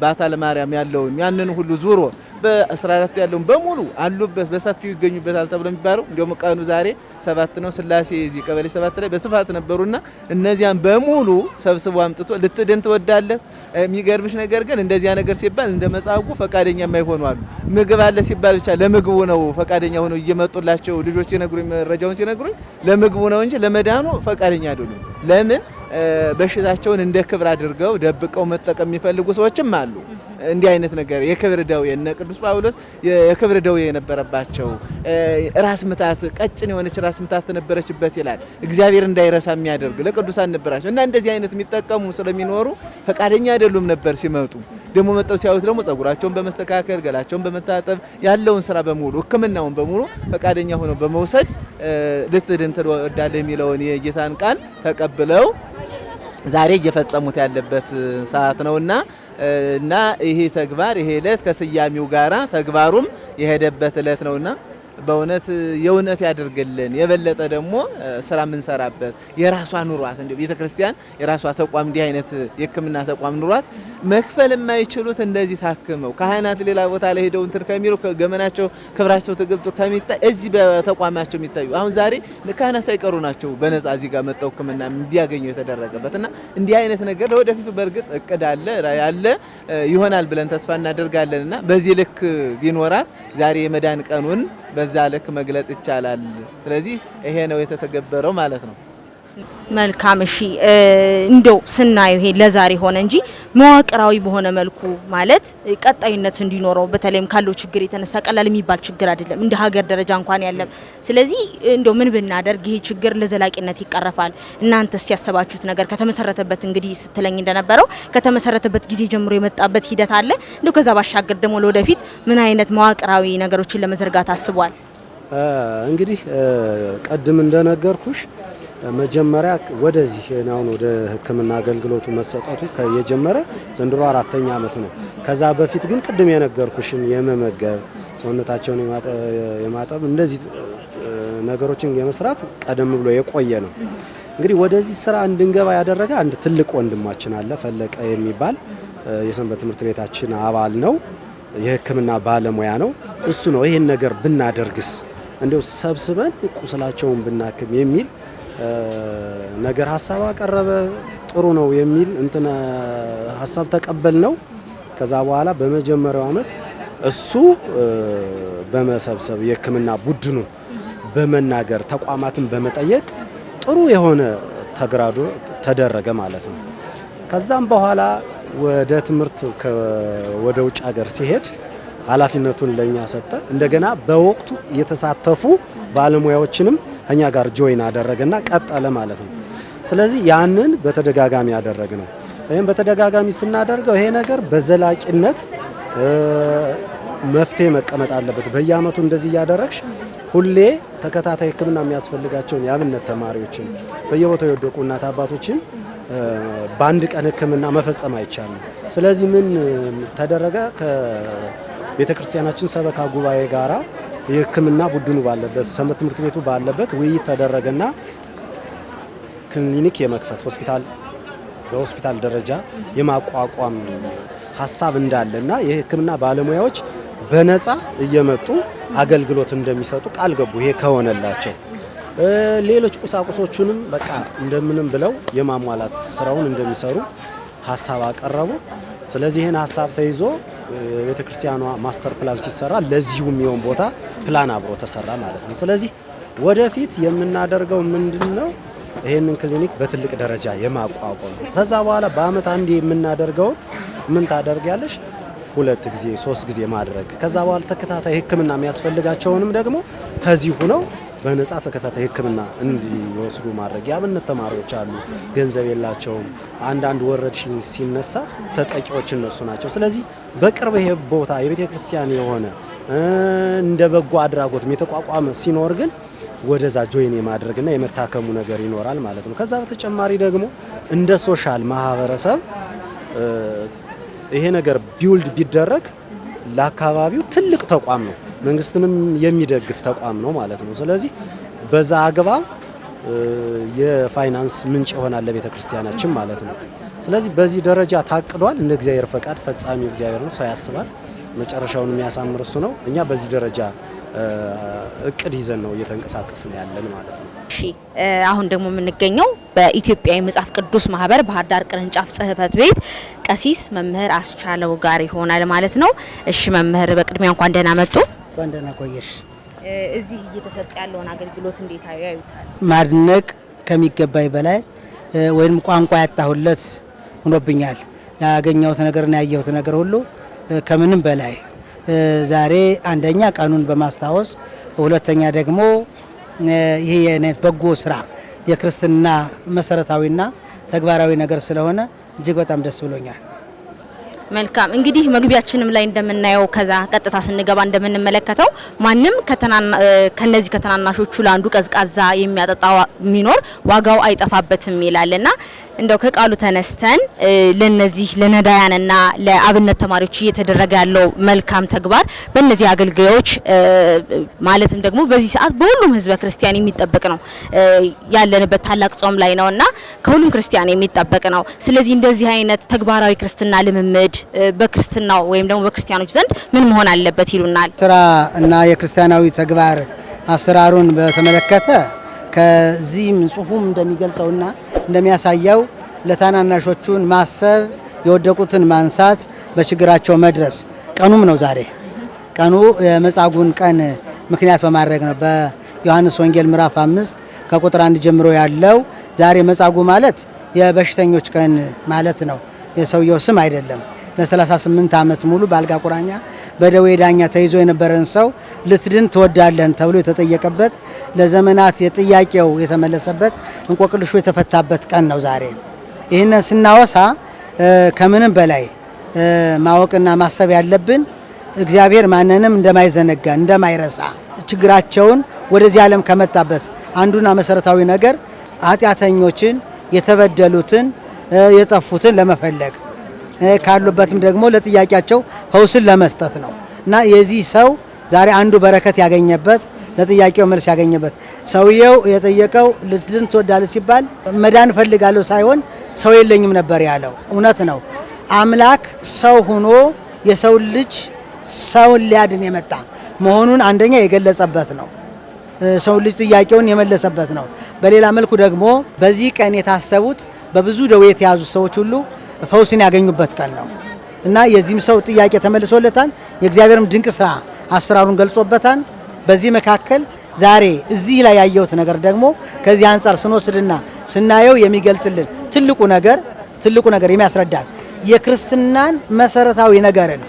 ባታ ለማርያም ያለውን ያንን ሁሉ ዙሮ በ14 ያለውን በሙሉ አሉበት በሰፊው ይገኙበታል ተብሎ የሚባለው እንደውም ቀኑ ዛሬ 7 ነው። ስላሴ እዚህ ቀበሌ 7 ላይ በስፋት ነበሩና እነዚያን በሙሉ ሰብስቦ አምጥቶ ልትድን ትወዳለህ? የሚገርምሽ ነገር ግን እንደዚያ ነገር ሲባል እንደ መጻጉዕ ፈቃደኛ የማይሆኑ አሉ። ምግብ አለ ሲባል ብቻ ለምግቡ ነው ፈቃደኛ ሆነው እየመጡላቸው ልጆች ሲነግሩኝ፣ መረጃውን ሲነግሩኝ ለምግቡ ነው እንጂ ለመዳኑ ፈቃደኛ አይደሉም። ለምን? በሽታቸውን እንደ ክብር አድርገው ደብቀው መጠቀም የሚፈልጉ ሰዎችም አሉ። እንዲህ አይነት ነገር የክብር ደዌ እነ ቅዱስ ጳውሎስ የክብር ደዌ የነበረባቸው ራስ ምታት፣ ቀጭን የሆነች ራስ ምታት ነበረችበት ይላል። እግዚአብሔር እንዳይረሳ የሚያደርግ ለቅዱሳን ነበራቸው እና እንደዚህ አይነት የሚጠቀሙ ስለሚኖሩ ፈቃደኛ አይደሉም ነበር ሲመጡ። ደግሞ መጠው ሲያዩት ደግሞ ጸጉራቸውን በመስተካከል ገላቸውን በመታጠብ ያለውን ስራ በሙሉ ሕክምናውን በሙሉ ፈቃደኛ ሆነው በመውሰድ ልትድን ትወዳለህ የሚለውን የጌታን ቃል ተቀብለው ዛሬ እየፈጸሙት ያለበት ሰዓት ነውና እና ይሄ ተግባር ይሄ ዕለት ከስያሜው ጋራ ተግባሩም የሄደበት ዕለት ነውና በእውነት የእውነት ያድርግልን። የበለጠ ደግሞ ስራ የምንሰራበት የራሷ ኑሯት እንዲሁ ቤተክርስቲያን የራሷ ተቋም እንዲህ አይነት የሕክምና ተቋም ኑሯት መክፈል የማይችሉት እንደዚህ ታክመው ካህናት ሌላ ቦታ ላይ ሄደው እንትን ከሚሉ ገመናቸው ክብራቸው ተገልጦ ከሚታይ እዚህ በተቋማቸው የሚታዩ አሁን ዛሬ ካህናት ሳይቀሩ ናቸው በነፃ እዚህ ጋር መጠው ሕክምና እንዲያገኙ የተደረገበት እና እንዲህ አይነት ነገር ለወደፊቱ በእርግጥ እቅድ አለ ያለ ይሆናል ብለን ተስፋ እናደርጋለን እና በዚህ ልክ ቢኖራት ዛሬ የመዳን ቀኑን በዛ ልክ መግለጥ ይቻላል። ስለዚህ ይሄ ነው የተተገበረው ማለት ነው። መልካም፣ እሺ። እንደው ስናየው ይሄ ለዛሬ ሆነ እንጂ መዋቅራዊ በሆነ መልኩ ማለት ቀጣይነት እንዲኖረው፣ በተለይም ካለው ችግር የተነሳ ቀላል የሚባል ችግር አይደለም እንደ ሀገር ደረጃ እንኳን ያለም። ስለዚህ እንደው ምን ብናደርግ ይሄ ችግር ለዘላቂነት ይቀረፋል? እናንተስ ያሰባችሁት ነገር ከተመሰረተበት፣ እንግዲህ ስትለኝ እንደነበረው ከተመሰረተበት ጊዜ ጀምሮ የመጣበት ሂደት አለ። እንደው ከዛ ባሻገር ደግሞ ለወደፊት ምን አይነት መዋቅራዊ ነገሮችን ለመዘርጋት አስቧል? እንግዲህ ቀድም እንደነገርኩሽ መጀመሪያ ወደዚህ አሁን ወደ ሕክምና አገልግሎቱ መሰጠቱ የጀመረ ዘንድሮ 4ኛ ዓመት ነው። ከዛ በፊት ግን ቅድም የነገርኩሽን የመመገብ፣ ሰውነታቸውን የማጠብ፣ እንደዚህ ነገሮችን የመስራት ቀደም ብሎ የቆየ ነው። እንግዲህ ወደዚህ ስራ እንድንገባ ያደረገ አንድ ትልቅ ወንድማችን አለ፣ ፈለቀ የሚባል የሰንበት ትምህርት ቤታችን አባል ነው። የሕክምና ባለሙያ ነው። እሱ ነው ይሄን ነገር ብናደርግስ፣ እንደው ሰብስበን ቁስላቸውን ብናክም የሚል ነገር ሀሳብ አቀረበ። ጥሩ ነው የሚል እንትን ሀሳብ ተቀበል ነው። ከዛ በኋላ በመጀመሪያው አመት እሱ በመሰብሰብ፣ የህክምና ቡድኑ በመናገር፣ ተቋማትን በመጠየቅ ጥሩ የሆነ ተግራዶ ተደረገ ማለት ነው። ከዛም በኋላ ወደ ትምህርት ወደ ውጭ ሀገር ሲሄድ ኃላፊነቱን ለኛ ሰጠ። እንደገና በወቅቱ የተሳተፉ ባለሙያዎችንም እኛ ጋር join አደረገና ቀጠለ ማለት ነው። ስለዚህ ያንን በተደጋጋሚ ያደረግ ነው። ይህም በተደጋጋሚ ስናደርገው ይሄ ነገር በዘላቂነት መፍትሄ መቀመጥ አለበት። በየአመቱ እንደዚህ እያደረግሽ ሁሌ ተከታታይ ሕክምና የሚያስፈልጋቸውን የአብነት ተማሪዎችን፣ በየቦታው የወደቁ እናት አባቶችን በአንድ ቀን ሕክምና መፈጸም አይቻልም። ስለዚህ ምን ተደረገ? ከቤተ ክርስቲያናችን ሰበካ ጉባኤ ጋራ የሕክምና ቡድኑ ባለበት፣ ሰንበት ትምህርት ቤቱ ባለበት ውይይት ተደረገና ክሊኒክ የመክፈት፣ ሆስፒታል በሆስፒታል ደረጃ የማቋቋም ሀሳብ እንዳለና የሕክምና ባለሙያዎች በነፃ እየመጡ አገልግሎት እንደሚሰጡ ቃል ገቡ። ይሄ ከሆነላቸው ሌሎች ቁሳቁሶቹንም በቃ እንደምንም ብለው የማሟላት ስራውን እንደሚሰሩ ሀሳብ አቀረቡ። ስለዚህ ይህን ሀሳብ ተይዞ የቤተ ክርስቲያኗ master plan ሲሰራ ለዚሁ የሚሆን ቦታ ፕላን አብሮ ተሰራ ማለት ነው። ስለዚህ ወደፊት የምናደርገው ምንድን ነው? ይህንን ክሊኒክ በትልቅ ደረጃ የማቋቋም ነው። ከዛ በኋላ በአመት አንድ የምናደርገውን ምን ታደርጊያለሽ? ሁለት ጊዜ፣ ሶስት ጊዜ ማድረግ፣ ከዛ በኋላ ተከታታይ ሕክምና የሚያስፈልጋቸውንም ደግሞ ከዚህ ሁነው በነፃ ተከታታይ ሕክምና እንዲወስዱ ማድረግ። የአብነት ተማሪዎች አሉ፣ ገንዘብ የላቸውም። አንዳንድ ወረርሽኝ ሲነሳ ተጠቂዎች እነሱ ናቸው። ስለዚህ በቅርብ ይሄ ቦታ የቤተ ክርስቲያን የሆነ እንደ በጎ አድራጎትም የተቋቋመ ሲኖር ግን ወደዛ join የማድረግና የመታከሙ ነገር ይኖራል ማለት ነው። ከዛ በተጨማሪ ደግሞ እንደ social ማህበረሰብ ይሄ ነገር build ቢደረግ ለአካባቢው ትልቅ ተቋም ነው፣ መንግስትንም የሚደግፍ ተቋም ነው ማለት ነው። ስለዚህ በዛ አግባብ የፋይናንስ ምንጭ ይሆናል ለቤተ ክርስቲያናችን ማለት ነው። ስለዚህ በዚህ ደረጃ ታቅዷል። እንደ እግዚአብሔር ፈቃድ፣ ፈጻሚው እግዚአብሔር ነው፣ ሰው ያስባል፣ መጨረሻውን የሚያሳምር እሱ ነው። እኛ በዚህ ደረጃ እቅድ ይዘን ነው እየተንቀሳቀስን ያለን ማለት ነው። እሺ፣ አሁን ደግሞ የምንገኘው በኢትዮጵያ የመጽሐፍ ቅዱስ ማህበር ባህር ዳር ቅርንጫፍ ጽህፈት ቤት ቀሲስ መምህር አስቻለው ጋር ይሆናል ማለት ነው። እሺ መምህር፣ በቅድሚያ እንኳን ደህና መጡ። እንኳን ደህና ቆየሽ። እዚህ እየተሰጠ ያለውን አገልግሎት እንዴት ያዩታል? ማድነቅ ከሚገባኝ በላይ ወይም ቋንቋ ያጣሁለት ሆኖብኛል። ያገኘሁት ነገርና ያየሁት ነገር ሁሉ ከምንም በላይ ዛሬ አንደኛ ቀኑን በማስታወስ፣ ሁለተኛ ደግሞ ይሄ የአይነት በጎ ስራ የክርስትና መሰረታዊና ተግባራዊ ነገር ስለሆነ እጅግ በጣም ደስ ብሎኛል። መልካም፣ እንግዲህ መግቢያችንም ላይ እንደምናየው፣ ከዛ ቀጥታ ስንገባ እንደምንመለከተው ማንም ከነዚህ ከትናናሾቹ ለአንዱ ቀዝቃዛ የሚያጠጣ የሚኖር ዋጋው አይጠፋበትም ይላልና እንደው ከቃሉ ተነስተን ለነዚህ ለነዳያንና ለአብነት ተማሪዎች እየተደረገ ያለው መልካም ተግባር በእነዚህ አገልጋዮች ማለትም ደግሞ በዚህ ሰዓት በሁሉም ሕዝበ ክርስቲያን የሚጠበቅ ነው። ያለንበት ታላቅ ጾም ላይ ነውና ከሁሉም ክርስቲያን የሚጠበቅ ነው። ስለዚህ እንደዚህ አይነት ተግባራዊ ክርስትና ልምምድ በክርስትናው ወይም ደግሞ በክርስቲያኖች ዘንድ ምን መሆን አለበት ይሉናል? ስራ እና የክርስቲያናዊ ተግባር አሰራሩን በተመለከተ ከዚህም ጽሁፉም እንደሚገልጸውና እንደሚያሳየው ለታናናሾቹን ማሰብ፣ የወደቁትን ማንሳት፣ በችግራቸው መድረስ። ቀኑም ነው ዛሬ። ቀኑ የመጻጉዕን ቀን ምክንያት በማድረግ ነው። በዮሐንስ ወንጌል ምዕራፍ 5 ከቁጥር 1 ጀምሮ ያለው ዛሬ መጻጉዕ ማለት የበሽተኞች ቀን ማለት ነው። የሰውየው ስም አይደለም። ለ38 ዓመት ሙሉ በአልጋ ቁራኛ በደዌ ዳኛ ተይዞ የነበረን ሰው ልትድን ትወዳለን ተብሎ የተጠየቀበት፣ ለዘመናት የጥያቄው የተመለሰበት፣ እንቆቅልሹ የተፈታበት ቀን ነው ዛሬ። ይህንን ስናወሳ ከምንም በላይ ማወቅና ማሰብ ያለብን እግዚአብሔር ማንንም እንደማይዘነጋ፣ እንደማይረሳ፣ ችግራቸውን ወደዚህ ዓለም ከመጣበት አንዱና መሰረታዊ ነገር ኃጢአተኞችን፣ የተበደሉትን፣ የጠፉትን ለመፈለግ፣ ካሉበትም ደግሞ ለጥያቄያቸው ፈውስን ለመስጠት ነው። እና የዚህ ሰው ዛሬ አንዱ በረከት ያገኘበት፣ ለጥያቄው መልስ ያገኘበት፣ ሰውየው የጠየቀው ልትድን ትወዳለህ ሲባል መዳን እፈልጋለሁ ሳይሆን ሰው የለኝም ነበር ያለው። እውነት ነው። አምላክ ሰው ሆኖ የሰው ልጅ ሰውን ሊያድን የመጣ መሆኑን አንደኛ የገለጸበት ነው። ሰው ልጅ ጥያቄውን የመለሰበት ነው። በሌላ መልኩ ደግሞ በዚህ ቀን የታሰቡት በብዙ ደዌ የተያዙ ሰዎች ሁሉ ፈውስን ያገኙበት ቀን ነው እና የዚህም ሰው ጥያቄ ተመልሶለታል። የእግዚአብሔርም ድንቅ ስራ አሰራሩን ገልጾበታል። በዚህ መካከል ዛሬ እዚህ ላይ ያየሁት ነገር ደግሞ ከዚህ አንጻር ስንወስድና ስናየው የሚገልጽልን ትልቁ ነገር የሚያስረዳን የክርስትናን መሰረታዊ ነገርን፣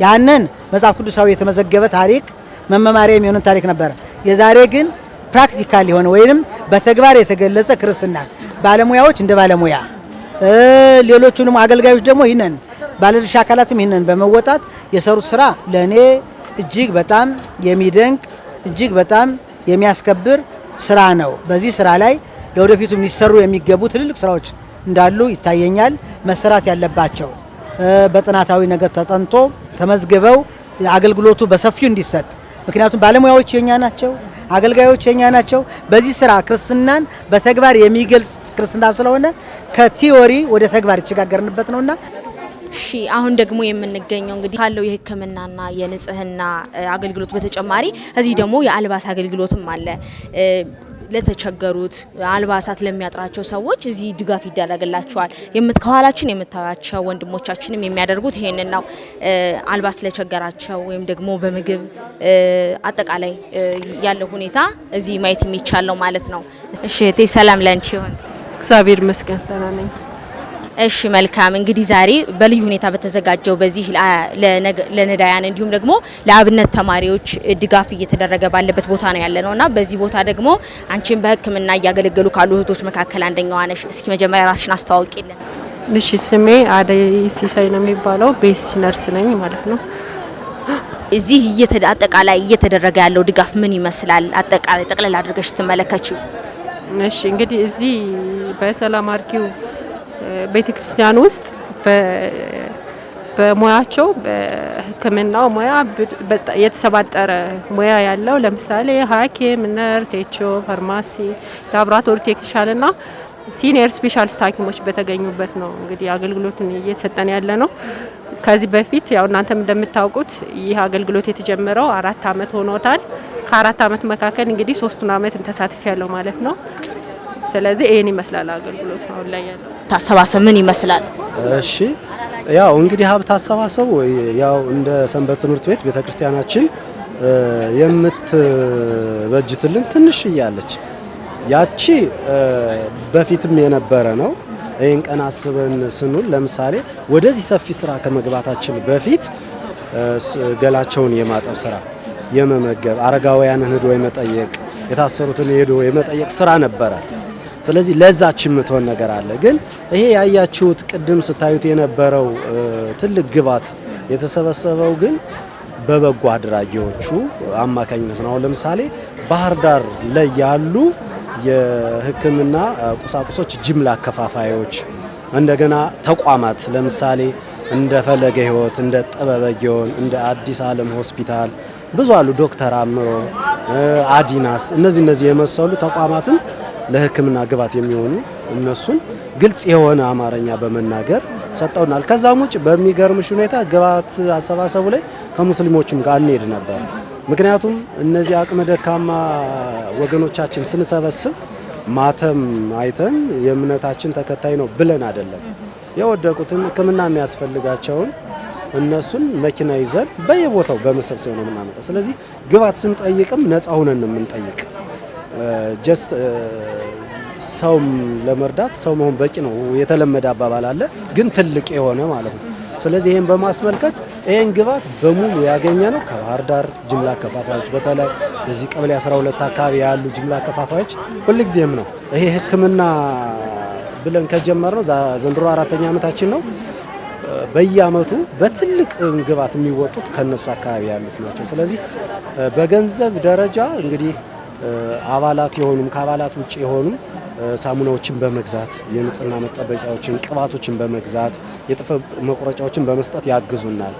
ያንን መጽሐፍ ቅዱሳዊ የተመዘገበ ታሪክ፣ መመማሪያ የሚሆንን ታሪክ ነበረ። የዛሬ ግን practical የሆነ ወይንም በተግባር የተገለጸ ክርስትና፣ ባለሙያዎች እንደ ባለሙያ፣ ሌሎቹንም አገልጋዮች ደግሞ ይህንን፣ ባለድርሻ አካላትም ይህንን በመወጣት የሰሩት ስራ ለእኔ እጅግ በጣም የሚደንቅ፣ እጅግ በጣም የሚያስከብር ስራ ነው። በዚህ ስራ ላይ ለወደፊቱም ሊሰሩ የሚገቡ ትልልቅ ስራዎች እንዳሉ ይታየኛል። መሰራት ያለባቸው በጥናታዊ ነገር ተጠንቶ ተመዝግበው አገልግሎቱ በሰፊው እንዲሰጥ፣ ምክንያቱም ባለሙያዎች የኛ ናቸው፣ አገልጋዮች የኛ ናቸው። በዚህ ስራ ክርስትናን በተግባር የሚገልጽ ክርስትና ስለሆነ ከ theory ወደ ተግባር የተሸጋገርንበት ነውና። እሺ፣ አሁን ደግሞ የምንገኘው እንግዲህ ካለው የሕክምናና የንጽህና አገልግሎት በተጨማሪ እዚህ ደግሞ የአልባስ አገልግሎትም አለ። ለተቸገሩት፣ አልባሳት ለሚያጥራቸው ሰዎች እዚህ ድጋፍ ይደረግላቸዋል። ከኋላችን የምታያቸው ወንድሞቻችንም የሚያደርጉት ይሄንን ነው። አልባስ ለቸገራቸው ወይም ደግሞ በምግብ አጠቃላይ ያለው ሁኔታ እዚህ ማየት የሚቻል ነው ማለት ነው። እሺ እህቴ፣ ሰላም ለአንቺ ይሁን። እግዚአብሔር ይመስገን፣ ደህና ነኝ። እሺ፣ መልካም። እንግዲህ ዛሬ በልዩ ሁኔታ በተዘጋጀው በዚህ ለነዳያን እንዲሁም ደግሞ ለአብነት ተማሪዎች ድጋፍ እየተደረገ ባለበት ቦታ ነው ያለነው እና በዚህ ቦታ ደግሞ አንቺን በሕክምና እያገለገሉ ካሉ እህቶች መካከል አንደኛዋ ነሽ። እስኪ መጀመሪያ ራስሽን አስተዋውቂልን። እሺ፣ ስሜ አደይ ሲሳይ ነው የሚባለው። BSc nurse ነኝ ማለት ነው። እዚህ አጠቃላይ እየተደረገ ያለው ድጋፍ ምን ይመስላል? አጠቃላይ ጠቅለል አድርገሽ ስትመለከቺው። እሺ፣ እንግዲህ እዚህ በሰላም አርጊው ቤተ ክርስቲያን ውስጥ በሙያቸው በሕክምናው ሙያ የተሰባጠረ ሙያ ያለው፣ ለምሳሌ ሐኪም፣ ነርስ፣ HO፣ pharmacy፣ laboratory technician ና senior specialist ሐኪሞች በተገኙበት ነው እንግዲህ አገልግሎትን እየሰጠን ያለ ነው። ከዚህ በፊት ያው እናንተም እንደምታውቁት ይህ አገልግሎት የተጀመረው 4 አመት ሆኖታል። ከ4 አመት መካከል እንግዲህ ሶስቱን አመት ተሳትፌያለሁ ማለት ነው። ስለዚህ ይህን ይመስላል አገልግሎት አሁን ላይ ያለው። አሰባሰብ ምን ይመስላል? እሺ፣ ያው እንግዲህ ሀብት አሰባሰቡ ያው እንደ ሰንበት ትምህርት ቤት ቤተክርስቲያናችን የምትበጅትልን ትንሽ እያለች ያቺ በፊትም የነበረ ነው። ይህን ቀን አስበን ስንውል ለምሳሌ ወደዚህ ሰፊ ስራ ከመግባታችን በፊት ገላቸውን የማጠብ ስራ፣ የመመገብ፣ አረጋውያንን ሄዶ የመጠየቅ፣ የታሰሩትን ሄዶ የመጠየቅ ስራ ነበረ። ስለዚህ ለዛች የምትሆን ነገር አለ። ግን ይሄ ያያችሁት ቅድም ስታዩት የነበረው ትልቅ ግብዓት የተሰበሰበው ግን በበጎ አድራጊዎቹ አማካኝነት ነው። አሁን ለምሳሌ ባህር ዳር ላይ ያሉ የሕክምና ቁሳቁሶች ጅምላ አከፋፋዮች፣ እንደገና ተቋማት ለምሳሌ እንደ ፈለገ ሕይወት፣ እንደ ጥበበ ግዮን፣ እንደ አዲስ ዓለም ሆስፒታል ብዙ አሉ። ዶክተር አምሮ፣ አዲናስ፣ እነዚህ የመሰሉ ተቋማትን ለሕክምና ግብዓት የሚሆኑ እነሱን ግልጽ የሆነ አማርኛ በመናገር ሰጠውናል። ከዛም ውጭ በሚገርምሽ ሁኔታ ግብዓት አሰባሰቡ ላይ ከሙስሊሞችም ጋር እንሄድ ነበር። ምክንያቱም እነዚህ አቅመ ደካማ ወገኖቻችን ስንሰበስብ ማተም አይተን የእምነታችን ተከታይ ነው ብለን አይደለም። የወደቁትን፣ ሕክምና የሚያስፈልጋቸውን እነሱን መኪና ይዘን በየቦታው በመሰብሰብ ነው የምናመጣው። ስለዚህ ግብዓት ስንጠይቅም ነፃ ሁነን ነው የምንጠይቅ። Just ሰውም ለመርዳት ሰው መሆን በቂ ነው የተለመደ አባባል አለ፣ ግን ትልቅ የሆነ ማለት ነው። ስለዚህ ይሄን በማስመልከት ይሄን ግብዓት በሙሉ ያገኘ ነው ከባህር ዳር ጅምላ አከፋፋዮች፣ በተለይ እዚህ ቀበሌ 12 አካባቢ ያሉ ጅምላ አከፋፋዮች ሁልጊዜም ነው ይሄ ሕክምና ብለን ከጀመርነው ዘንድሮ 4ኛ ዓመታችን ነው። በየአመቱ በትልቅ ግብዓት የሚወጡት ከነሱ አካባቢ ያሉት ናቸው። ስለዚህ በገንዘብ ደረጃ እንግዲህ አባላት የሆኑም ከአባላት ውጭ የሆኑም ሳሙናዎችን በመግዛት፣ የንጽህና መጠበቂያዎችን፣ ቅባቶችን በመግዛት፣ የጥፍር መቁረጫዎችን በመስጠት ያግዙናል።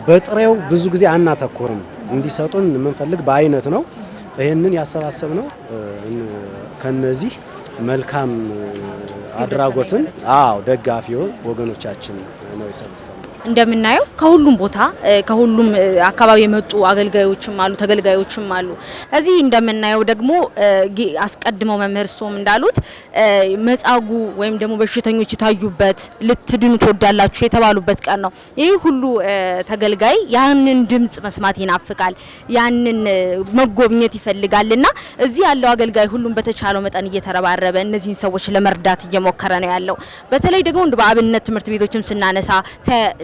በጥሬው ብዙ ጊዜ አናተኩርም። እንዲሰጡን የምንፈልግ በአይነት ነው። ይህንን ያሰባሰብነው ከነዚህ መልካም አድራጎትን አዎ ደጋፊው ወገኖቻችን ነው የሰበሰብነው። እንደምናየው ከሁሉም ቦታ ከሁሉም አካባቢ የመጡ አገልጋዮችም አሉ፣ ተገልጋዮችም አሉ። እዚህ እንደምናየው ደግሞ አስቀድመው መምህር ሶም እንዳሉት መጻጉ ወይም ደግሞ በሽተኞች የታዩበት፣ ልትድኑ ትወዳላችሁ የተባሉበት ቀን ነው። ይህ ሁሉ ተገልጋይ ያንን ድምጽ መስማት ይናፍቃል፣ ያንን መጎብኘት ይፈልጋልና እዚህ ያለው አገልጋይ ሁሉም በተቻለው መጠን እየተረባረበ እነዚህን ሰዎች ለመርዳት እየሞከረ ነው ያለው። በተለይ ደግሞ እንደ በአብነት ትምህርት ቤቶችም ስናነሳ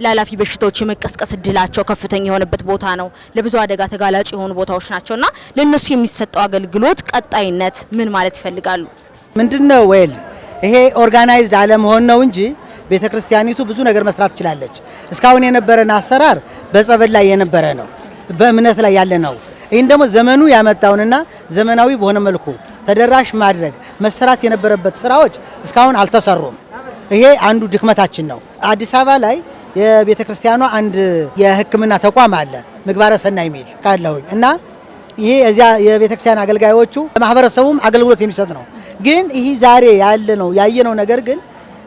ተላላፊ በሽታዎች የመቀስቀስ እድላቸው ከፍተኛ የሆነበት ቦታ ነው። ለብዙ አደጋ ተጋላጭ የሆኑ ቦታዎች ናቸውና ለነሱ የሚሰጠው አገልግሎት ቀጣይነት ምን ማለት ይፈልጋሉ? ምንድነው well ይሄ organized አለመሆን ነው እንጂ ቤተክርስቲያኒቱ ብዙ ነገር መስራት ትችላለች። እስካሁን የነበረን አሰራር በጸበል ላይ የነበረ ነው፣ በእምነት ላይ ያለ ነው። ይህን ደግሞ ዘመኑ ያመጣውንና ዘመናዊ በሆነ መልኩ ተደራሽ ማድረግ መሰራት የነበረበት ስራዎች እስካሁን አልተሰሩም። ይሄ አንዱ ድክመታችን ነው። አዲስ አበባ ላይ የቤተክርስቲያኗ አንድ የሕክምና ተቋም አለ፣ ምግባረ ሰናይ የሚል ካለሁኝ፣ እና ይሄ እዚያ የቤተክርስቲያን አገልጋዮቹ ማህበረሰቡም አገልግሎት የሚሰጥ ነው። ግን ይህ ዛሬ ያለ ነው ያየነው ነገር ግን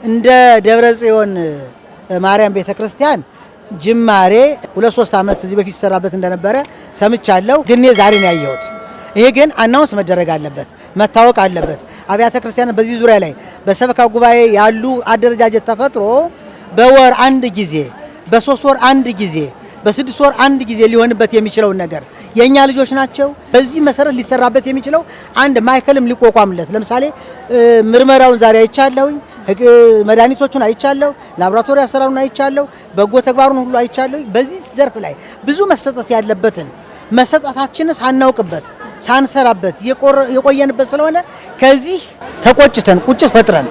እንደ ደብረ ጽዮን ማርያም ቤተክርስቲያን ጅማሬ 2-3 ዓመት እዚህ በፊት ሲሰራበት እንደነበረ ሰምቻለሁ። ግን እኔ ዛሬ ነው ያየሁት። ይሄ ግን announce መደረግ አለበት፣ መታወቅ አለበት። አብያተ ክርስቲያናት በዚህ ዙሪያ ላይ በሰበካ ጉባኤ ያሉ አደረጃጀት ተፈጥሮ በወር አንድ ጊዜ፣ በ3 ወር አንድ ጊዜ፣ በ6 ወር አንድ ጊዜ ሊሆንበት የሚችለውን ነገር የኛ ልጆች ናቸው። በዚህ መሰረት ሊሰራበት የሚችለው አንድ ማዕከልም ሊቋቋምለት፣ ለምሳሌ ምርመራውን ዛሬ አይቻለሁኝ፣ መድኃኒቶቹን አይቻለሁ፣ ላቦራቶሪ አሰራሩን አይቻለሁ፣ በጎ ተግባሩን ሁሉ አይቻለሁ። በዚህ ዘርፍ ላይ ብዙ መሰጠት ያለበትን መሰጠታችንን ሳናውቅበት ሳንሰራበት የቆየንበት ስለሆነ ከዚህ ተቆጭተን ቁጭት ፈጥረን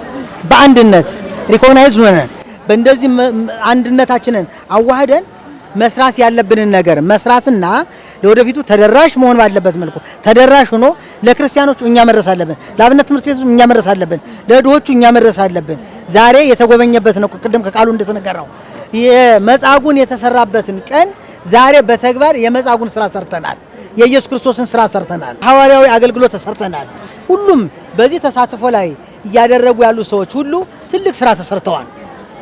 በአንድነት recognize ሆነን በእንደዚህ አንድነታችንን አዋህደን መስራት ያለብንን ነገር መስራትና ለወደፊቱ ተደራሽ መሆን ባለበት መልኩ ተደራሽ ሆኖ ለክርስቲያኖቹ እኛ መድረስ አለብን። ለአብነት ትምህርት ቤቱ እኛ መድረስ አለብን። ለድሆቹ እኛ መድረስ አለብን። ዛሬ የተጎበኘበት ነው። ቅድም ከቃሉ እንደተነገረው የመጻጉን የተሰራበትን ቀን ዛሬ በተግባር የመጻጉን ስራ ሰርተናል። የኢየሱስ ክርስቶስን ስራ ሰርተናል። ሐዋርያዊ አገልግሎት ተሰርተናል። ሁሉም በዚህ ተሳትፎ ላይ እያደረጉ ያሉ ሰዎች ሁሉ ትልቅ ስራ ተሰርተዋል።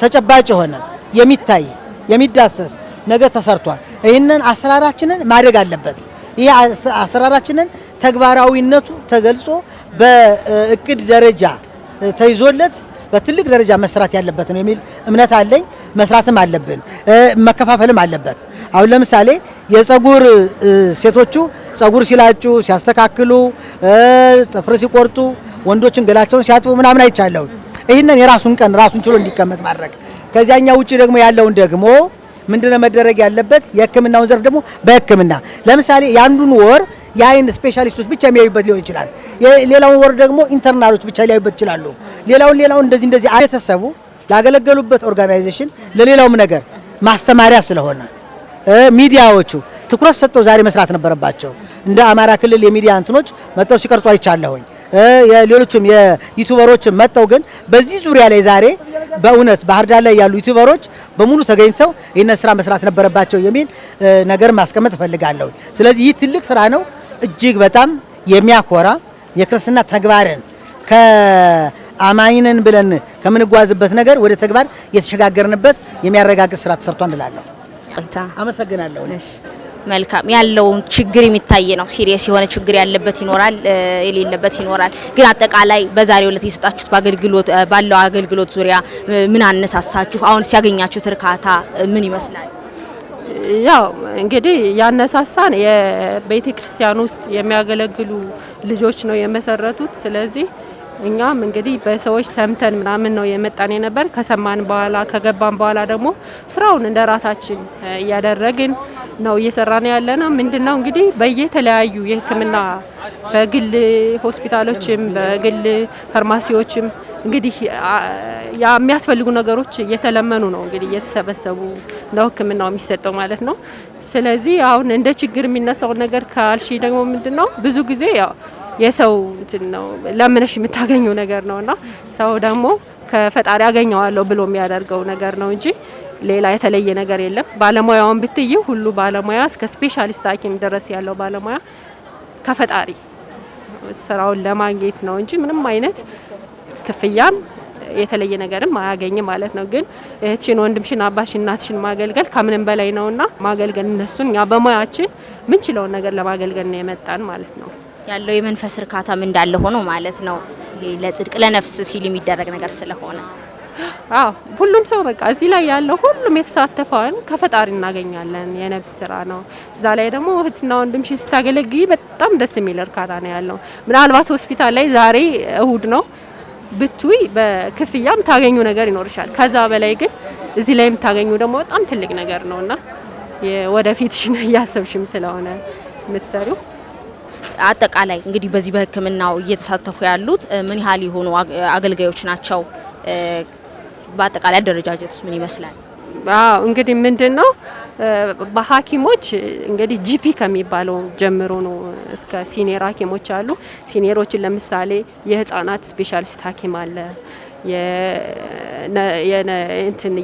ተጨባጭ የሆነ የሚታይ የሚዳሰስ ነገር ተሰርቷል። ይህንን አሰራራችንን ማደግ አለበት። ይህ አሰራራችንን ተግባራዊነቱ ተገልጾ በእቅድ ደረጃ ተይዞለት በትልቅ ደረጃ መስራት ያለበት ነው የሚል እምነት አለኝ። መስራትም አለብን፣ መከፋፈልም አለበት። አሁን ለምሳሌ የጸጉር ሴቶቹ ጸጉር ሲላጩ፣ ሲያስተካክሉ፣ ጥፍር ሲቆርጡ፣ ወንዶችን ገላቸውን ሲያጥቡ ምናምን አይቻለሁ። ይህንን የራሱን ቀን ራሱን ችሎ እንዲቀመጥ ማድረግ፣ ከዚያኛ ውጭ ደግሞ ያለውን ደግሞ ምንድነው መደረግ ያለበት? የሕክምናውን ዘርፍ ደግሞ በሕክምና ለምሳሌ የአንዱን ወር የአይን ስፔሻሊስቶች ብቻ የሚያዩበት ሊሆን ይችላል። ሌላውን ወር ደግሞ internal ኦች ብቻ ሊያዩበት ይችላሉ። ሌላውን ሌላውን እንደዚህ እንደዚህ ቤተሰቡ ላገለገሉበት organization ለሌላውም ነገር ማስተማሪያ ስለሆነ ሚዲያዎቹ ትኩረት ሰጥተው ዛሬ መስራት ነበረባቸው። እንደ አማራ ክልል የሚዲያ እንትኖች መጥተው ሲቀርጹ አይቻለሁኝ። የሌሎችም የ YouTuber ኦችም መጥተው ግን በዚህ ዙሪያ ላይ ዛሬ በእውነት ባህር ዳር ላይ ያሉ YouTuber ኦች በሙሉ ተገኝተው ይህንን ስራ መስራት ነበረባቸው የሚል ነገር ማስቀመጥ እፈልጋለሁ። ስለዚህ ይህ ትልቅ ስራ ነው። እጅግ በጣም የሚያኮራ የክርስትና ተግባርን ከአማኝነን ብለን ከምንጓዝበት ነገር ወደ ተግባር የተሸጋገርንበት የሚያረጋግጥ ስራ ተሰርቷል እንላለሁ። አመሰግናለሁ። መልካም፣ ያለውን ችግር የሚታይ ነው። Serious የሆነ ችግር ያለበት ይኖራል፣ የሌለበት ይኖራል። ግን አጠቃላይ በዛሬው ዕለት የሰጣችሁት በአገልግሎት ባለው አገልግሎት ዙሪያ ምን አነሳሳችሁ? አሁን ሲያገኛችሁት እርካታ ምን ይመስላል? ያው እንግዲህ ያነሳሳን የቤተ ክርስቲያን ውስጥ የሚያገለግሉ ልጆች ነው የመሰረቱት። ስለዚህ እኛም እንግዲህ በሰዎች ሰምተን ምናምን ነው የመጣን የነበር። ከሰማን በኋላ ከገባን በኋላ ደግሞ ስራውን እንደ ራሳችን እያደረግን ነው እየሰራን ያለ ነው። ምንድነው እንግዲህ በየተለያዩ የሕክምና በግል ሆስፒታሎችም በግል ፋርማሲዎችም እንግዲህ የሚያስፈልጉ ነገሮች እየተለመኑ ነው እንግዲህ እየተሰበሰቡ ነው ሕክምናው የሚሰጠው ማለት ነው። ስለዚህ አሁን እንደ ችግር የሚነሳው ነገር ካልሺ ደግሞ ምንድነው ብዙ ጊዜ ያው የሰው እንትን ነው ለምነሽ የምታገኘው ነገር ነውና ሰው ደግሞ ከፈጣሪ ያገኘዋለሁ ብሎ የሚያደርገው ነገር ነው እንጂ ሌላ የተለየ ነገር የለም። ባለሙያውን ብትይ ሁሉ ባለሙያ እስከ ስፔሻሊስት ሐኪም ድረስ ያለው ባለሙያ ከፈጣሪ ስራውን ለማግኘት ነው እንጂ ምንም አይነት ክፍያም የተለየ ነገርም አያገኝም ማለት ነው። ግን እህትሽን፣ ወንድምሽን፣ አባትሽን፣ እናትሽን ማገልገል ከምንም በላይ ነውና ማገልገል እነሱን እኛ በሙያችን ምንችለውን ነገር ለማገልገል ነው የመጣን ማለት ነው። ያለው የመንፈስ እርካታም እንዳለ ሆኖ ማለት ነው። ይሄ ለጽድቅ ለነፍስ ሲል የሚደረግ ነገር ስለሆነ አዎ ሁሉም ሰው በቃ እዚህ ላይ ያለው ሁሉም የተሳተፈውን ከፈጣሪ እናገኛለን። የነፍስ ስራ ነው። እዛ ላይ ደግሞ እህትና ወንድምሽን ስታገለግይ በጣም ደስ የሚል እርካታ ነው ያለው። ምናልባት ሆስፒታል ላይ ዛሬ እሁድ ነው ብትይ በክፍያም ታገኙ ነገር ይኖርሻል። ከዛ በላይ ግን እዚህ ላይ የምታገኙ ደግሞ በጣም ትልቅ ነገር ነውና ወደፊትሽን እያሰብሽም ስለሆነ የምትሰሪው። አጠቃላይ እንግዲህ በዚህ በሕክምናው እየተሳተፉ ያሉት ምን ያህል የሆኑ አገልጋዮች ናቸው? በአጠቃላይ አደረጃጀቱስ ምን ይመስላል? አዎ እንግዲህ ምንድነው በሐኪሞች እንግዲህ GP ከሚባለው ጀምሮ ነው እስከ senior ሐኪሞች አሉ። senior ኦችን ለምሳሌ የህፃናት ስፔሻሊስት ሐኪም አለ፣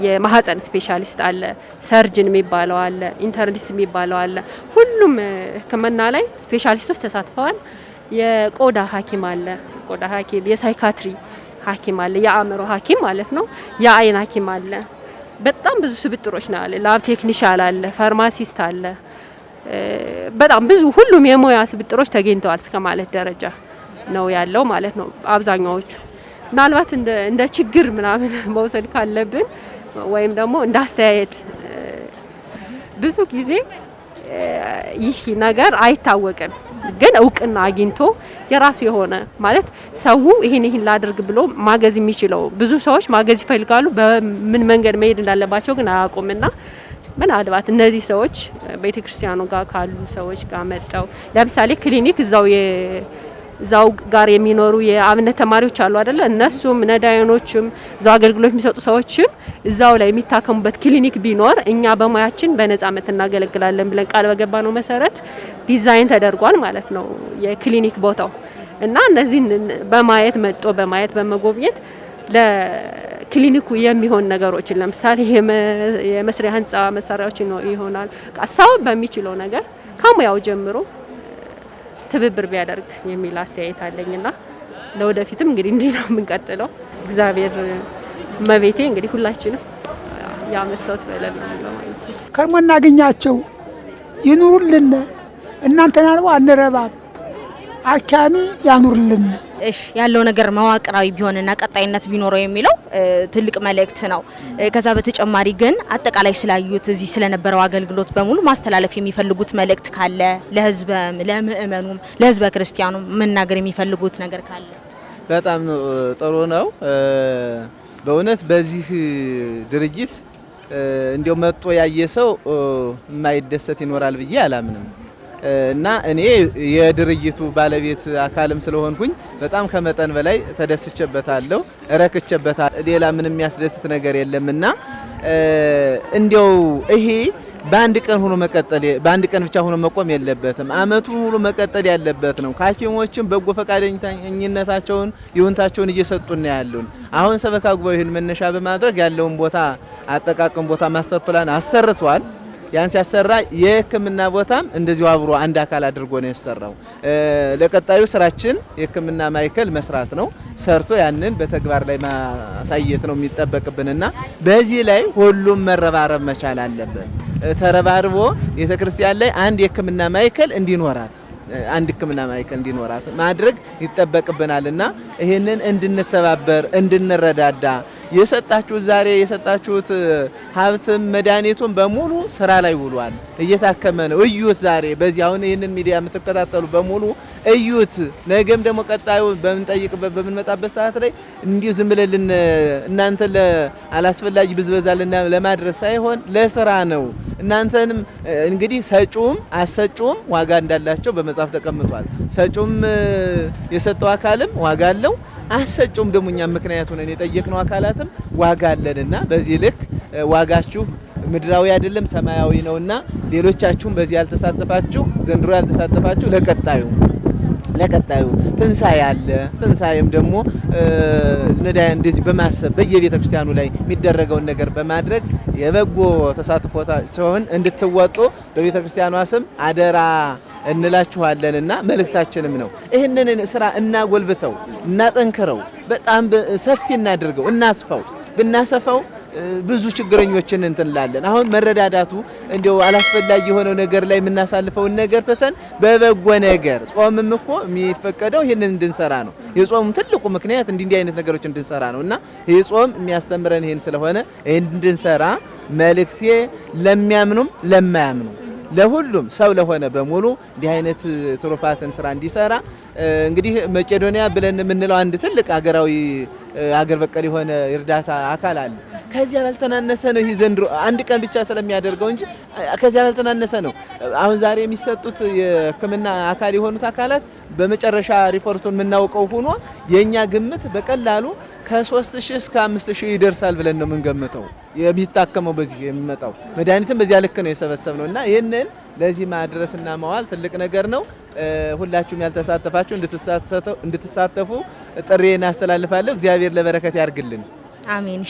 የማህፀን ስፔሻሊስት አለ፣ surgeon የሚባለው አለ፣ internist የሚባለው አለ። ሁሉም ሕክምና ላይ ስፔሻሊስቶች ተሳትፈዋል። የቆዳ ሐኪም አለ፣ ቆዳ ሐኪም፣ የ psychiatry ሐኪም አለ፣ የአእምሮ ሐኪም ማለት ነው። የአይን ሐኪም አለ። በጣም ብዙ ስብጥሮች ነው ያለ። lab technician አለ፣ pharmacist አለ። በጣም ብዙ ሁሉም የሙያ ስብጥሮች ተገኝተዋል እስከ ማለት ደረጃ ነው ያለው ማለት ነው። አብዛኛዎቹ ምናልባት እንደ ችግር ምናምን መውሰድ ካለብን ወይም ደግሞ እንደ አስተያየት ብዙ ጊዜ ይህ ነገር አይታወቅም፣ ግን እውቅና አግኝቶ የራሱ የሆነ ማለት ሰው ይሄን ይሄን ላድርግ ብሎ ማገዝ የሚችለው ብዙ ሰዎች ማገዝ ይፈልጋሉ፣ በምን መንገድ መሄድ እንዳለባቸው ግን አያውቁምና ምናልባት እነዚህ ሰዎች ቤተክርስቲያኑ ጋር ካሉ ሰዎች ጋር መጠው ለምሳሌ ክሊኒክ እዛው ጋር የሚኖሩ የአብነት ተማሪዎች አሉ አይደለ? እነሱም ነዳያኖችም እዛው አገልግሎት የሚሰጡ ሰዎችም እዛው ላይ የሚታከሙበት ክሊኒክ ቢኖር እኛ በሙያችን በነጻነት እናገለግላለን ብለን ቃል በገባነው መሰረት ዲዛይን ተደርጓል ማለት ነው የክሊኒክ ቦታው። እና እነዚህን በማየት መጥቶ በማየት በመጎብኘት ለክሊኒኩ የሚሆን ነገሮችን ለምሳሌ የመስሪያ ህንጻ መሳሪያዎች ይሆናል ሰው በሚችለው ነገር ከሙያው ጀምሮ ትብብር ቢያደርግ የሚል አስተያየት አለኝና ለወደፊትም እንግዲህ እንዲህ ነው የምንቀጥለው። እግዚአብሔር መቤቴ እንግዲህ ሁላችንም ያመት ሰው ትበለን ነው ማለት ነው። ከርሞ እናገኛቸው ይኑሩልን። እናንተን አልቦ አንረባም። አካሚ ያኑርልን። እሺ ያለው ነገር መዋቅራዊ ቢሆንና ቀጣይነት ቢኖረው የሚለው ትልቅ መልእክት ነው። ከዛ በተጨማሪ ግን አጠቃላይ ስላዩት እዚህ ስለነበረው አገልግሎት በሙሉ ማስተላለፍ የሚፈልጉት መልእክት ካለ ለህዝበ ለምእመኑም ለህዝበ ክርስቲያኑም መናገር የሚፈልጉት ነገር ካለ? በጣም ጥሩ ነው። በእውነት በዚህ ድርጅት እንደው መጥቶ ያየ ሰው የማይደሰት ይኖራል ብዬ አላምንም። እና እኔ የድርጅቱ ባለቤት አካልም ስለሆንኩኝ በጣም ከመጠን በላይ ተደስቼበታለሁ፣ ረክቼበታለሁ። ሌላ ምንም የሚያስደስት ነገር የለምና እንደው ይሄ በአንድ ቀን ሆኖ መቀጠል በአንድ ቀን ብቻ ሆኖ መቆም የለበትም። አመቱን ሁሉ መቀጠል ያለበት ነው። ሐኪሞችም በጎ ፈቃደኝነታቸውን ይሁንታቸውን እየሰጡን ያሉን። አሁን ሰበካ ጉባኤው ይህን መነሻ በማድረግ ያለውን ቦታ አጠቃቀም ቦታ master plan አሰርቷል። ያን ሲያሰራ የሕክምና ቦታም እንደዚሁ አብሮ አንድ አካል አድርጎ ነው የተሰራው። ለቀጣዩ ስራችን የሕክምና ማዕከል መስራት ነው። ሰርቶ ያንን በተግባር ላይ ማሳየት ነው የሚጠበቅብንና በዚህ ላይ ሁሉም መረባረብ መቻል አለበት። ተረባርቦ ቤተክርስቲያን ላይ አንድ የሕክምና ማዕከል እንዲኖራት አንድ ሕክምና ማዕከል እንዲኖራት ማድረግ ይጠበቅብናልና ይህንን እንድንተባበር እንድንረዳዳ የሰጣችሁት ዛሬ የሰጣችሁት ሀብትም መድኃኒቱም በሙሉ ስራ ላይ ውሏል፣ እየታከመ ነው። እዩት። ዛሬ በዚህ አሁን ይህንን ሚዲያ የምትከታተሉ በሙሉ እዩት። ነገም ደግሞ ቀጣዩ በምንጠይቅበት በምንመጣበት ሰዓት ላይ እንዲሁ ዝም ብለን እናንተ አላስፈላጊ ብዝበዛ ለማድረስ ሳይሆን ለስራ ነው። እናንተንም እንግዲህ ሰጪውም አሰጪውም ዋጋ እንዳላቸው በመጽሐፍ ተቀምጧል። ሰጪውም የሰጠው አካልም ዋጋ አለው፣ አሰጪውም ደግሞ እኛም ምክንያት ሆነን የጠየቅነው አካላትም ዋጋ አለንና በዚህ ልክ ዋጋችሁ ምድራዊ አይደለም ሰማያዊ ነውና ሌሎቻችሁም በዚህ ያልተሳተፋችሁ ዘንድሮ ያልተሳተፋችሁ ለቀጣዩ ትንሳኤ አለ። ትንሳኤም ደግሞ ነዳያን እንደዚህ በማሰብ በየቤተ ክርስቲያኑ ላይ የሚደረገውን ነገር በማድረግ የበጎ ተሳትፎታቸውን እንድትወጡ በቤተ ክርስቲያኗ ስም አደራ እንላችኋለንና መልእክታችንም ነው። ይህንን ስራ እናጎልብተው፣ እናጠንክረው፣ በጣም ሰፊ እናድርገው፣ እናስፋው። ብናሰፋው ብዙ ችግረኞችን እንትን እንላለን። አሁን መረዳዳቱ እንደው አላስፈላጊ የሆነው ነገር ላይ የምናሳልፈውን ነገር ትተን በበጎ ነገር፣ ጾምም እኮ የሚፈቀደው ይህንን እንድንሰራ ነው። የጾም ትልቁ ምክንያት እንዲህ እንዲህ አይነት ነገሮች እንድንሰራ ነው እና ይህ ጾም የሚያስተምረን ይህን ስለሆነ ይህን እንድንሰራ መልእክቴ ለሚያምኑም ለማያምኑ ለሁሉም ሰው ለሆነ በሙሉ እንዲህ አይነት ትሩፋትን ስራ እንዲሰራ። እንግዲህ መቄዶንያ ብለን የምንለው አንድ ትልቅ ሀገራዊ አገር በቀል የሆነ እርዳታ አካል አለ። ከዚያ ባልተናነሰ ነው። ይህ ዘንድሮ አንድ ቀን ብቻ ስለሚያደርገው እንጂ ከዚያ ባልተናነሰ ነው። አሁን ዛሬ የሚሰጡት የሕክምና አካል የሆኑት አካላት በመጨረሻ ሪፖርቱን የምናውቀው ሆኖ የኛ ግምት በቀላሉ ከ3000 እስከ 5000 ይደርሳል ብለን ነው የምንገምተው። የሚታከመው በዚህ የሚመጣው መድኃኒትም በዚያ ልክ ነው የሰበሰብነው እና ይህንን ለዚህ ማድረስና መዋል ትልቅ ነገር ነው። ሁላችሁም ያልተሳተፋችሁ እንድትሳተፉ ጥሪዬን አስተላልፋለሁ። እግዚአብሔር ለበረከት ያርግልን። አሜን።